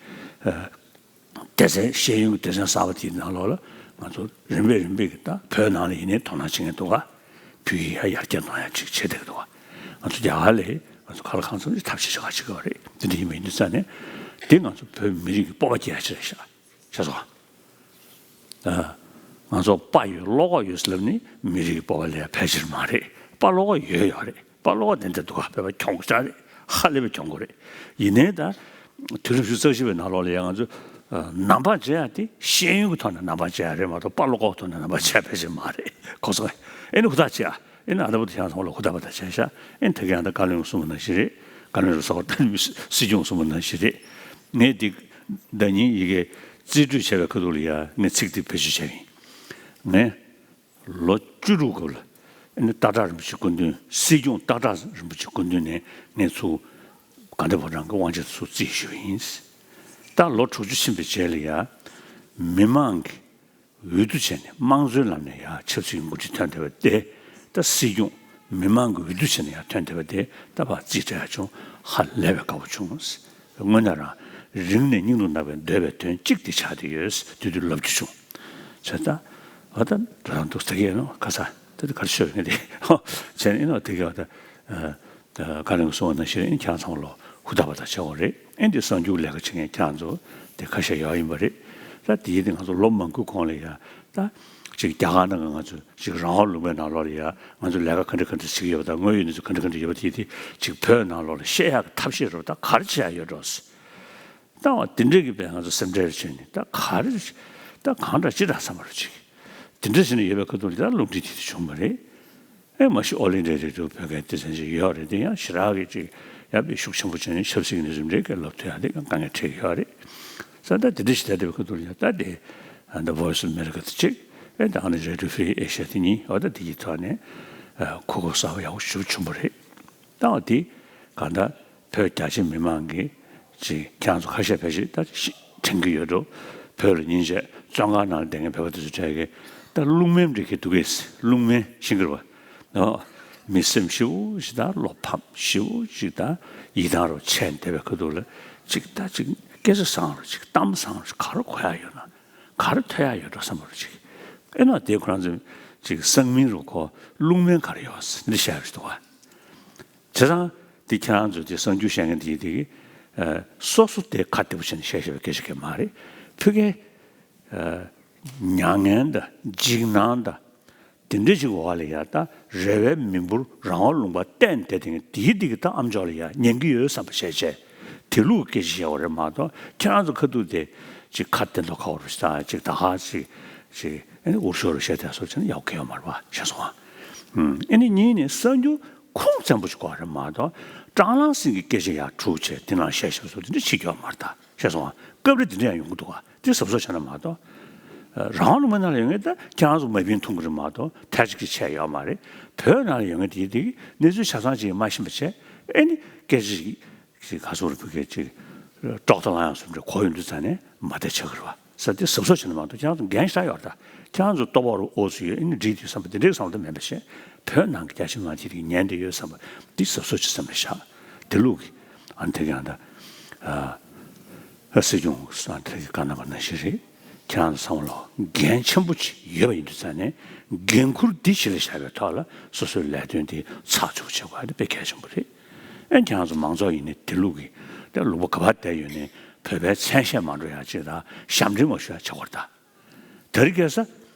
སྡེ་ཚན་ཤེས་ཡོན་གྱི་སྡེ་ཚན་གསར་པ་དེའི་ནང་ལོགས་ལ་ང་ཚོ་རིམ་པས་རིམ་པས་ཀྱིས་ད་བོད་ནང་ལ་ཡིན་ནའི་དོ་སྣང་བྱེད་མཁན་འདུག་ག་བོད་ཡིག་ཡར་ཡར་རྒྱས་གཏོང་ཡ་ཅིག་བྱེད་བསྡད་ཀྱི་འདུག་ག་ང་ཚོ་རྒྱ་གར་ལ་ང་ཚོ་ག་ལ་གང་འཚམ་ཅིག་ཐབས་ཤེས་བྱེད་ག་བྱེད་དགོས་རེད། དེ་འདྲ་ཡིན་པ་ཡིན་དུས་ཙང་ནས་དེ་ང་ཚོ་བོད་མི་རིགས་ཀྱི་སྤོབས་པ་སྐྱེ་ཡ་ཅིག་རེད་ཤག་ཤེས་སོང་ཨ། ང་ཚོ་དཔའ་ཡོད་བློ་ཁོག་ཡོད་ཟེར་ལབ་ནི་མི་རིགས་ཀྱི་སྤོབས་པ་ལས་ཕལ་ཆེར་མ་རེད། དཔའ་བློ་ཁོག་ཡོད་ཡོད་རེད། དཔའ་བློ་ཁོག་ལྡན་ལྡན་འདུག་ག་བོད་པ་གྱོང་པོ་ཅིག་རེད། ཧ་ལས་པའི་གྱོང་པོ་རེད། ཡིན་ནའི་ད་དུས་རབས་ཉི་ཤུ་རྩ་བཞི་པའི་ནང་ལོགས་ལ་ཡང་ང་ཚོ་ཨ་ནང་པ་བྱེད་ཡ་དེ་ཤེས་ཡོན་གྱི་ཐོག་ནས་ནང་པ་བྱེད་ཡ་རེད་མ་གཏོགས་དཔའ་བློ་ཁོག་ཐོག་ནས་ནང་པ་བྱེད་ཡ་ཕལ་ཆེར་མ་རེད། གོ་སོང་ངས། ཨེ་ནི་ཧུར་ཐག་བྱེད་ཡ། ཨེ་ནི་ཨ་ད་བུ་དེ་ཁྱེད་རང་ཚང་མ་ལ་ཧུར་ཐག་པ་ད་བྱས་ཤག་ཨེ་ནི་ད་གིན་ཨ་ད་བཀའ་བློན་གསུངས་པ་ནང་བཞིན་རེད། བཀའ་བློན་རུ་སོགས་ད་སྲིད་སྐྱོང་གསུངས་པ་ནང་བཞིན་རེད། ངས་འདི་ཟླ་ཉིན་ཡི་གེ་རྩིས་སྤྲོད་བྱས་པའི་ཁ་ཐུག་ལ་ཡ་ངས་ཚིག་འདི་བེད་སྤྱོད་བྱས་པ་ཡིན། ངས་ལོ་བཅུ་དྲུག་སྐབས་ལ་ཨེ་ནི་སྟག་བྲག་རིན་པོ་ཆེ་སྐུ་མདུན་སྲིད་སྐྱོང་སྟག་བྲག་རིན་པོ་ཆེ་སྐུ་མདུན་ནས་ངས་ཚུར་དགའ་ལྡན་ཕོ་བྲང་གི་དབང་ཆེན་ཚུར་རྩིས་ཞུས་པ་ཡིན། ད་ལོ་དྲུག་ཅུ་ཕྱིན་པའི་རྗེས་ལ་ཡ་མི་མང་གི་འོས་བསྡུ་བྱས་ནས་དམངས་གཙོའི་ལམ་ནས་ཡང་ཆབ་སྲིད་ཀྱི་འགོ་ཁྲིད་ཐོན་བསྡད་པ་དེ་ད་སྲིད་སྐྱོང་མི་མང་གི་འོས་བསྡུ་བྱས་ནས་ཡང་ཐོན་བསྡད་པ་དེ་ད་ཕར་རྩིས་སྤྲད་ཡག་བྱུང་། ཧ་ལས་པའི་དགའ་པོ་བྱུང་། དངོས་གནས་རང་རིང་ནས་སྙིང་དུ་བརྣག་པའི་འདོད་པའི་དོན་གཅིག་དེ་ཆགས་བསྡད་ཡོད། དེ་དུས་ལབ་རྒྱུ་བྱུང་། བྱས་ད་ཨ་ད་འགྲོ་ཡང་འདུག་ད་གས་ནོ་ཁ་ས་ད་དེ་ག་རེ་ཤོད་ངས་དེ་བྱས་ནས་ཨེ་ནོ་དེ་གས་ཨ་ད། ཨ་བཀའ་བློན་གྱིས་གསུངས་པ་ནང་བཞིན་ཁྱེད་རང་ཚང་མ་ལོ་ཧུར་ཐག་པ་དང་བྱེད་དགོས་རེད། ཨེ་འདི་གསར་འགྱུར་ལས་ཀ་བྱེད་མཁན་ཁྱེད་རང་ཚོ་དེ་ཁ་ཤས་ཡོད་ཡིན་པ་རེད། ད་དེ་ཡིན་དེ་ང་ཚོ་ལོ་མང་པོའི་གོང་ལ་ཡ་ད་ཅིག་རྒྱ་གར་ནང་གི་ང་ཚོ་ཅིག་རང་དབང་ལུང་པའི་ནང་ལོགས་ལ་ཡ་ང་ཚོ་ལས་ཀ་ག་འདྲ་ག་འདྲ་བྱེད་ཀྱི་ཡོད་པ་དང་དངོས་ཡོད་གནས་ཚུལ་ག་འདྲ་ག་འདྲ་ཡོད་པ་དེ་དེ་ཅིག་བོད་ནང་ལོགས་ལ་བཤད་ཡག་གི་ཐབས་ཤེས་རོགས་ད་ག་རེ་བྱེད་ཡག་ཡོད་འགྲོ། ད་བ་དེ་འདྲས་ཀྱི་བས་ང་ཚོ་སེམས་ཁྲལ་བྱས་ནས་ད་ག་རེ་ད་གང་འདྲ་ཅི་འདྲ་བསམ་པ་རུ་ཅིག་དེ་འདྲ་བྱས་ནས་ཡོད་པའི་ཁ་ཐུག་ལ་ད་རླུང་འཕྲིན་དེ་དེ་བྱུང་བ་རེད། ཨེ་མ་གཞི་ཨོལ་ཨིན་ཌི་ཡ་རེ་ཌི་ཡོ་བོད་སྐད་སྡེ་ཚན་ཞིག་ཡོད་རེད། དེ་ཡང་ཞེ་དྲག་གི་ཅིག་ཡར་དཔེ་ཤུགས་ཆེན་པོ་བྱས་ནས་ཆབ་སྲིད་ཀྱི་གནས་ཚུལ་འདྲའི་སྐད་ལབ་ཐུབ་ཡག་དེ་ཡང་དཀའ་ངལ་འཕྲད་ཀྱི་ཡོད་རེད། ས་ད་དེ་འདྲ་ཞིག་བསྡད་བསྡད་པའི་ཁ་ཐུག་ལ་ཡང་ད་དེ་The Voice of America་དེ་གཅིག་ཨེ་ད་ཨ་ནི་Radio Free Asia་དེ་གཉིས་འོ་ད་དེ་གི་ཐོག་ནས་གོ་སྐབས་གསར་པ་ཡག་པོ་ཞེ་པོ་བྱུང་བ་རེད། ད་འོ་དེ་གང་ལྟར་བོད་རྒྱ་ཆེ་མི་མང་གིས་ཅིག་ཁྱེད་རང་ཚོ་ཁ་ཤས་ཕལ་ཆེར་ད་ཤི་དྲན་གྱི་ཡོད་འགྲོ། བོད་ལ་ཉིན་ཤས་བཙོན་ཁང་ནང་ལ་བསྡད་མཁན་བོད་པ་དེ་ཚོ་གྲས་ཀྱིས་ད་ཀླུང་སྨན་འགྲིག་གི་འདུག་གས། ཀླུང་སྨན་ཤེས་ཀྱི་རེད་བ། ཨོ། མི་སེམས་ཞེ་པོ་ཞིག་དང་བློ་ཕམ་ཞེ་པོ་ཞིག་དང་ཡིད་ཐང་རུ་ཆད་བསྡད་པའི་ཁ་ཐུག་ལ་ཅིག་ད་ཅིག་སྐད་ཆ་བཟང་རུ་ཅིག་གཏམ་བཟང་རུ་ག་རུ་གོ་ཡག་ཡོད་ན་ག་རུ་ཐོས་ཡག་ཡོད་འགྲོ་བསམ་པ་རུ་ཅིག་ཨེ་ན་དེ་ཁོ་རང་ཚོ་ཅིག་གསང་མིང་རུ་ཁོ་ཀླུང་སྨན་ག་རེ་ཡོད་འདི་བཤད་རུ་འདུག་བ། བྱས་ཙང་དེ་ཁྱེད་རང་ཚོ་དེ་གསར་འགྱུར་བཤད་མཁན་དེ་ཡིན་དེ་གི་ཨ་སོ་སོ་དེ་ཁ་བདེ་པོ་བྱས་ནས་བཤད་བཤད་པའི་སྐད་ཆ་གང་མ་རེད། ཕ་གིའི་ཨ་མྱ་ངན་དང་འཇིགས་སྣང་དང་དེ་འདྲ་ཞིག་འོག་ལ་ཡ་ད་རེ་བའི་མི་འབོར་རང་དབང་ལུང་པ་གཏན་དེ་དེ་དེ་དེ་གི་ད་ཨམ་ཅོག་ལ་ཡ་ཉན་གི་ཡོད་བསམ་པ་བྱས་བྱས་དེ་ལུགས་སྐད་ཆ་བཤད་པ་རེད་མ་གཏོགས་ཁྱེད་རང་ཚོ་ཁ་ཐུག་དེ་ཅིག་ཁ་བདེ་མདོག་ཁ་པོ་རུ་ཞིག་དང་ཅིག་ད་ཧ་ཅིག་ཅིག་ཨ་ནི་འུར་ཤོར་རུ་བཤད་དེ་སོགས་བྱས་ན་ཡག་གི་ཡོད་མ་རེད་པ་བཤད་སོང་ཨ། ཨ་ནི་གཉིས་ནི་གསར་འགྱུར་ཁུངས་བཙན་པོ་ཞིག་དགོས་རེད་མ་གཏོགས་ཀྲང་ལང་སིང་གི་སྐད་ཆ་ཡར་འཁྲུག་བྱས་དེ་ནང་བཤད་བཤད་སོགས་དེ་འདྲ་བྱེད་ཀྱི་ཡོད་མ་རེད་ད་བཤད་སོང་ཨ། སྐབས་རེ་དེ་འདྲ་ཡང་ཡོང་གི་འདུག་ག་དེ་གཟབ་གཟབ་བྱས་ན་མ་གཏོགས། རང་ལུང་མ་ནང་ལ་ཡོད་མཁན་ད་ཁྱེད་རང་ཚོ་མ་བིན་ཐུང་གི་རེད་མ་གཏོགས་ཐལ་ཆ་གི་ཆད་ཡོད་མ་རེད། བོད་ནང་ལ་ཡོད་མཁན་དེ་དེ་གི་གནས་ཚུལ་ཆ་ཚང་ཅིག་མ་ཤེས་པ་བྱས་ཨེ་ནི་སྐད་ཆ་ཞིག་ཞིག་ག་སོ་རུ་ཕུ་གས་ཅིག་ཀྲོག་ཏ་ལང་ཡང་སུམ་རེ་གོ་ཡོང་དུས་ཙང་ནས་མ་བདེ་ཆགས་ཀྱི་རེད་བ། ས་དེ་གཟབ་གཟབ་བྱས་ན་མ་གཏོགས། ཁྱེད་རང་ཚོ་འགན་ཞེ་དྲག་ཡོད་རེད་ད། ཁྱེད་རང་ཚོ་ལྟོ་ཕོག་རུ་ཨོ་ཚོ་ཡོད། ཨེ་ནི་འགྲིག་འདུག་བསམ་པ་དེ་འདྲའི་བསམ་བློ་ད་མེད་པ་བྱས། བོད་ནང་གི་རྒྱ་ཆེ་མང་ཆེ་དེ་ཉན་བསྡད་ཡོད་བསམ་པ་དེ་གཟབ་གཟབ་བྱས་བསམ་པ་བཞག་དེ་ལུགས་ཀྱི་ཨ་ནི་དེ་ག་ཡང་ད་ཨ་སྲིད་སྐྱོང་སང་དེ་ག་གནང་པ་ནང་བཞིན་རེད། ཁྱེད་རང་ཚོ་ཚང་མ་ལོ་འགན་ཆེན་པོ་ཅིག་ཡོད་པ་ཡིན་དུས་ཙང་ནས་འགན་ཁུར་འདི་གཞི་ལ་བཞག་པའི་ཐོག་ལ་སོ་སོའི་ལས་དོན་དེ་ཚགས་ཚུད་པོ་བྱེད་དགོས་ཡ་དེ་དཔེ་གལ་ཆེན་པོ་རེད། ཨེ་ཁྱེད་རང་ཚོ་མང་ཚོགས་ཡིན་ནའི་དེ་ལུགས་ཀྱི་དེ་ལུག་པ་ག་པར་བསྡད་ཡོད་ནའི་བོད་པའི་མཚན་ཤས་མ་འགྲོ་ཡ་ཅིག་དང་ཞབས་འདྲེན་མ་ཞུ་ཡ་བྱེད་དགོས་རེད་ད། དེ་རིང་ཁ་སང་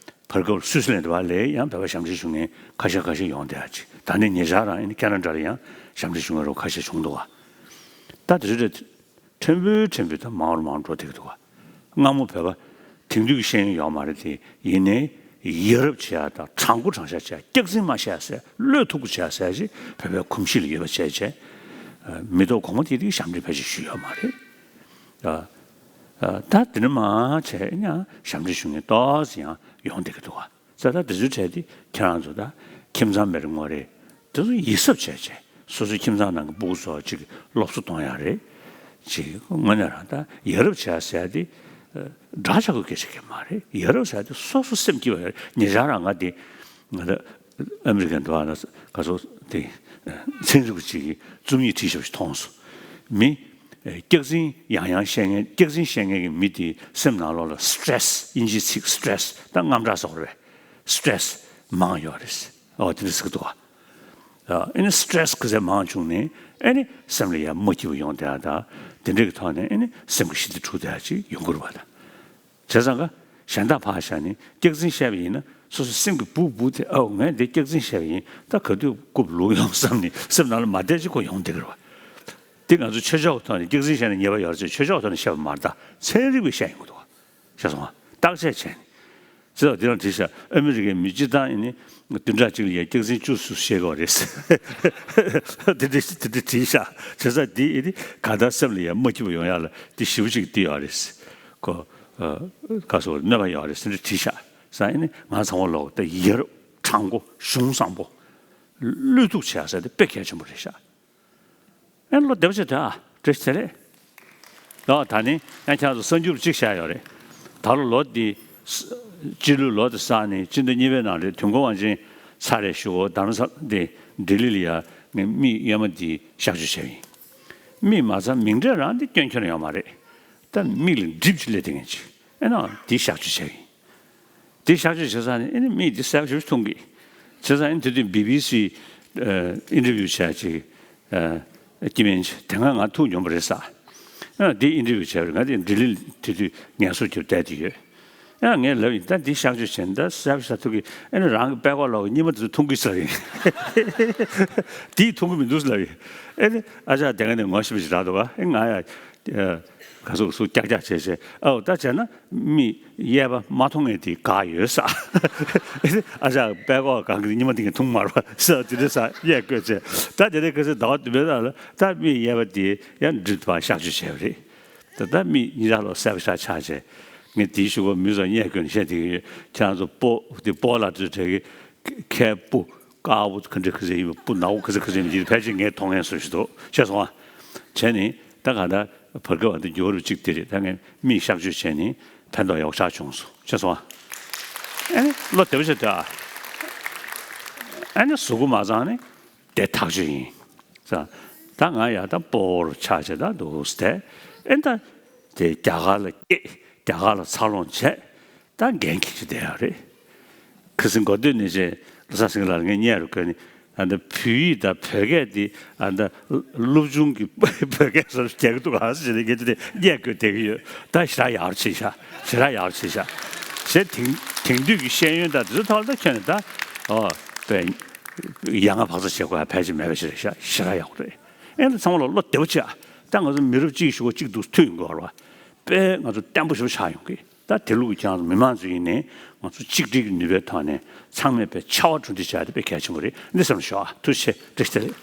བར་སྐབས་སུད་སི་ལན་དུ་བ་ལས་ཡང་བོད་པ་ཞབས་འདྲེན་ཞུ་མཁན་ཁ་ཤས་ཁ་ཤས་ཡོང་བསྡད་ཡ་ཅིག་ད་ནི་ཉེ་ཆར་རང་ཨེ་ནི་ཁེ་ན་ཌ་ལ་ཡང་ཞབས་འདྲེན་ཞུ་མཁན་རོ་ཁ་ཤས་བྱུང་འདུག་བ། ད་དེ་ཚོ་ད་ཕྲན་བུ་ཕྲན་བུ་ད་མང་རུ་མང་རུ་འགྲོ་བསྡད་ཀྱི་འདུག་བ། སྔ་མོ་བོད་པ་དེང་དུས་ཀྱི་ཤེས་ཡོན་ཡོད་མ་རེད་དེ། ཡིན་ནའི་ཡ་རབས་བྱེད་ཡ་དང་དྲང་པོ་དྲང་བཞག་བྱེད་ཡ། སྐྱག་རྫུན་མ་བཤད་ཟེར། བློས་ཐུག་པོ་བྱེད་ཡ་ཟེར་ཞིག་བོད་པའི་གོམས་གཤིས་ལ་ཡོད་པ་བྱས་བྱས། མི་ཐོག་གོང་མ་དེ་དེ་ཞབས་འདྲེན་ཕལ་ཆེར་ཞུས་ཡོད་མ་རེད། ཨ། ཨ། ད་དེ་ནས་མར་བྱས་ཡང་ཞབས་འདྲེན་ཞུ་མཁན་ཏོག་ཙམ་ཡང་ཡོང་བསྡད་ཀྱི་འདུག་བ། ས་ད་དེ་ཚོའི་གྲས་དེ་ཁྱེད་རང་ཚོ་ད་ཁྱིམ་ཚང་མི་རེ་ངོ་རེ་དེ་ཚོ་ཡིད་གཟབ་བྱས་བྱས། སོ་སོའི་ཁྱིམ་ཚང་ནང་གི་སྤུ་གུ་ཚོ་ཅིག་སློབ་གསོ་གཏོང་ཡ་རེད། ཅིག་དངོས་གནས་རང་ད་ཡ་རབས་བྱས་ཟེར་ཡ་དེ་འདྲ་ཆགས་དགོས་སྐད་ཆ་གང་ཡང་མ་རེད། ཡ་རབས་ཟེར་ཡ་དེ་སོ་སོ་སེམས་སྐྱིད་པ་ཡོད་རེད། ཉེ་ཆར་རང་ང་དེ་ང་ད་ཨ་མི་རི་ཀའི་འདུག་ཨ་ན་ག་ཚོད་དེ་ཚན་རིག་པ་ཅིག་གིས་རྩོམ་ཡིག་བྲིས་བཞག་པ་ཞིག་མཐོང་སོང་། མི་སྐྱག་རྫུན་ཡང་ཡང་བཤད་མཁན། སྐྱག་རྫུན་བཤད་མཁན་གྱི་མི་དེའི་སེམས་ནང་ལོགས་ལ་སི་ཊེ་རེ་སི། དབྱིན་ཇིའི་ཚིག་སི་ཊེ་རེ་སི་ད་དངངས་སྐྲག་ཟེར་བ་རེད། སི་ཊེ་རེ་སི་མང་ཡོད་རེད། ཨོ་དེ་འདྲ་ཟེར་གི་འདུག་ཨ། ཨ་ཨེ་ནི་སི་ཊེ་རེ་སི་ག་ཚད་མང་བྱུང་ནས་ཨེ་ནི་སེམས་ལ་ཡ་མ་སྐྱིད་པོ་ཡོང་བསྡད་ཡ་ད། དེ་འདྲ་གི་ཐོག་ནས་ཨེ་ནི་སེམས་ཀྱི་ཞི་བདེ་འཁྲུག་བསྡད་ཡ་ཅིག་ཡོང་གི་རེད་བ་ད། བྱས་ཙང་ཀ་གཞན་དག་ཕར་བཞག་ནས་སྐྱག་རྫུན་བཤད་པ་ཡིན་ན་སོ་སོ་སེམས་ཀྱི་སྦུག་སྦུག་དེ། ཨའོ་ངས་འདི་སྐྱག་རྫུན་བཤད་པ་ཡིན། ད་ག་དུས་རྐུབ་ལུག་ཡོང་བསམ་ནས་སེམས་ནང་ལ་མ་བདེ་ཅིག་ཁོ་ཡོང་བསྡད་ཀྱི་རེད་བ། འདི་ང་ཚོ་ཆོས་ཕྱོགས་ཀྱི་ཐོག་ནས་སྐྱག་རྫུན་བཤད་ན་ཉེས་པ་ཡོད་རེད་ཅེས་ཆོས་ཕྱོགས་ཀྱི་ཐོག་ནས་བཤད་པ་མ་རེད་ད། ཚན་རིག་པས་བཤད་ཡོང་གི་འདུག་བ། ཤེས་སོང་ང་། བརྟག་དཔྱད་བྱས་ནས། ཟེར་བ་འདི་རང་བྲིས་ཤག་ཨ་མི་རི་ཀའི་མི་སྤྱིར་བཏང་ཡིན་ནི་བདུན་ཕྲག་གཅིག་ལ་ཡ་སྐྱག་རྫུན་བཅུ་ཙམ་བཤད་ཀྱི་ཡོད་རེད། དེ་འདྲ་དེ་འདྲ་བྲིས་ཤག་བྱས་ཙང་འདི་ཡིན་ནི་གང་ལྟར་སེམས་ལ་ཡ་མ་སྐྱིད་པོ་ཡོང་ཡ་ལ་འདི་ཞེ་པོ་ཅིག་འདི་ཡོད་རེད། ཁོ་ཨ་ག་སོ་གནོད་པ་ཡོད་རེད་ཟེར་འདྲ་བྲིས་ཤག་ས་ཡིན་ནི་ང་ཚང་མ་ལོག་ད་ཡ་རབས་དྲང་པོ་གཞུང་བཟང་པོ་བློས་ཐུག་བྱེད་ཡ་ཟེར་དེ་དཔེ་གལ་ཆེན་པོ་རེད་ཤག་ཨེ་ལོ་བདེ་པོ་བྱེད་དོ་ཨ། བཀྲ་ཤིས་བདེ་ལེགས། ཨོ་ད་ནི་ཡང་ཁྱེད་ཚོ་གསར་འགྱུར་གཅིག་བཤད་ཡོད་རེད། ད་ལོ་ལོ་འདི་ས་སྤྱི་ལོའི་ལོ་འདི་བསགས་ནས་སྤྱི་ཟླ་གཉིས་པའི་ནང་རེད། དུས་འཁོར་དབང་ཆེན་ཚར་རེ་ཞུ་འོ་རྡ་རམ་ས་འདི་ལྡི་ལི་ལ་ཡ་ངས་མིག་གཡས་མ་འདི་གཤག་བཅོས་བྱས་ཡིན། མིག་མ་ཚང་མིག་འབྲས་རང་འདི་སྐྱོན་ཁྱོན་ཡོད་མ་རེད། ད་མིག་ལ་གྲིབ་ཅིག་སླེབས་དེ་ངན་ཅིག་ཨེ་ན་འདི་གཤག་བཅོས་བྱས་ཡིན། དེ་གཤག་བཅོས་བྱེད་ས་ནི་ཨེ་ནི་མིག་འདི་གསལ་པོ་ཞེ་པོ་མཐོང་གི། བྱས་ཙང་ཨེ་ནི་དེ་དུས་བི་བི་སི་ཨ་ཨིན་ཊར་བིའུ་བྱས་ཅིག་ཨ་སྐྱེ་དམན་ཅིག་དེ་སྔ་ང་ཐུག་མྱོང་པ་རེད་ས། ཨ་འདི་ཨིན་ཊར་བིའུ་བྱས་པ་རེད། ང་དེ་ལྡི་ལི་དེ་དུས་ངལ་གསོ་རྒྱབ་བསྡད་དེ་ཡོད། ཨ་ངས་ལབ་ཡིན། ད་འདི་གཤག་བཅོས་བྱས་ནས་ད་གསལ་པོ་ཞེ་པོ་ཐུག་གི། ཨེ་ནི་རང་གི་པད་ཀོག་ལོག་གི་གཉིད་མ་དེ་ཚོ་མཐོང་གི་ཟེར་ཡིན། དེ་མཐོང་གི་མི་འདུག་ཟེར་ལབ་ཡིན། ཨེ་ནི་ཨ་ཅག་དེ་སྔ་ནས་ངོ་ཤེས་པ་ཞིག་རག་འདུག་ག་ཨེ་ང་ཡ། ཨ་ག་སུ་སུ་ཀྱག་ཀྱག་བྱས་བྱས། ཨའོ་ད་བྱས་ན་མིག་གཡས་པ་མ་མཐོང་མཁན་དེ་འགག་ཡོད་ས། ཨ་ཅག་པད་ཀོག་གང་གི་གཉིད་མ་དེ་ངས་མཐོང་མ་རེད་ས། དེ་འདྲ་ས་གཡས་བསྐོས་བྱས། ད་དེ་འདྲ་ག་ཚོད་ཟླ་བ་བདུན་པའི་ནང་ལ་ད་མིག་གཡས་པ་དེ་ཡང་འགྲིབ་པ་གཤག་བཅོས་བྱས་པ་རེད། ད་ད་མིག་གཉིས་ཆ་ལོ་གསལ་པོ་ཞེ་དྲག་ཆགས་བྱས། ངས་དེའི་གཞུག་གུ་མི་ཚོ་གཡས་བསྐོས་ནས་བཤད་བསྡད་ཀྱི་ཡོད། ཁྱེད་རང་ཚོ་སྤོ་དེ་སྤོ་ལགས་དེ་ཚོ་གྲས་ཀྱི་ཁའི་སྤུ་དཀར་པོ་ག་འདྲ་ག་ཚོད་ཡིན་པ། སྤུ་ནག་པོ་ག་ཚོད་ག་ཚོད་ཡིན་པ་དེ་ཕལ་ཆེར་ངས་མཐོང་མཁན་བཟོ་ཞིག་འདུག་ཤེས་སོང་ཨ། བྱས་ནས་ད་ག་ད་བར་སྐབས་འདི་འགྱུར་བ་གཅིག་དེ་རེད། ད་ངས་མིག་གཤག་བཅོས་བྱས་ནས་ཕན་ཐོགས་ཡག་པོ་ཞེ་དྲག་བྱུང་སོང་། ཤེས་སོང་ཨ། ཨེ་ནི་བློ་བདེ་པོ་བྱེད་དོ་ཨ། ཨེ་ནི་གཟུགས་པོ་མ་ཚང་ནི་དེ་ཐག་ཆོད་ཡིན། ཙང་ད་ང་ཡ་ད་སྤོ་བོར་ཆགས་བྱས་ད་འདུག་སྟེ། ཨེ་ད་དེ་རྒྱ་གར་ལ་སྐྱེས། རྒྱ་གར་ལ་འཚར་ལོངས་བྱས། ད་འགན་འཁྱེར་བྱས་བསྡད་ཡོད་རེད། ཁ་སང་གོ་ཐོས་ནས་བྱས་ལོ་གསར་སེང་གེ་ལགས་ལ་ངས་བརྙན་རུ་བཀོད་ནས། ཨ་ད་བོད་ཡིག་དང་བོད་སྐད་དེ་ཨ་ད་སློབ་ཆུང་གི་བོད་སྐད་བཟོ་རྒྱག་གི་འདུག་ག་ཟེར་ནས་ངས་དེ་ནས་བརྙན་བཀོད་བསྡད་ཀྱི་ཡོད། ད་ཞེ་དྲག་ཡག་རུ་ཕྱིན་ཤག་ཞེ་དྲག་ཡག་རུ་ཕྱིན་ཤག་ཞེས་དེང་དེང་དུས་ཀྱི་ཤེས་ཡོན་དང་དེ་ཚོ་ཐོག་ལ་ད་ཁྱོན་ནས་ད་ཨོ་དཔེ་ཡ་ང་བག་ཚ་བྱེད་དགོས་ཡ་ཕལ་ཆེར་མེད་པ་ཞིག་རེད་ཤག་ཞེ་དྲག་ཡག་པོ་རེད། ཨེ་ད་ཚང་མ་ལ་བློ་བདེ་པོ་བྱེད་ཨ། ད་ང་ཚོ་མི་རབས་གཅིག་གི་གཞུག་གུ་གཅིག་འདུག་མཐུན་ཡོང་གི་ཡོད་རེད་བ། དཔེ་ང་ཚོ་བརྟན་པོ་ཞེ་པོ་ཆགས་ཡོང་གི། ད་དེ་ལུགས་ཀྱི་ཁྱེད་རང་ཚོ་མི་མང་ཚོ་ཡིན་ནའི་ང་ཚོ་གཅིག་སྒྲིལ་གྱི་ནུས་པའི་ཐོག་ནས་ཚང་མས་དཔེ་ཕྱར་བ་གྲུ་འདེགས་བྱ་ཡ་དེ་དཔེ་གལ་ཆེན་པོ་རེད། འདི་བསམ་བློ་ཞོག་ཨ། ཐུགས་རྗེ་ཆེ། བཀྲ་ཤིས་བདེ་ལེགས།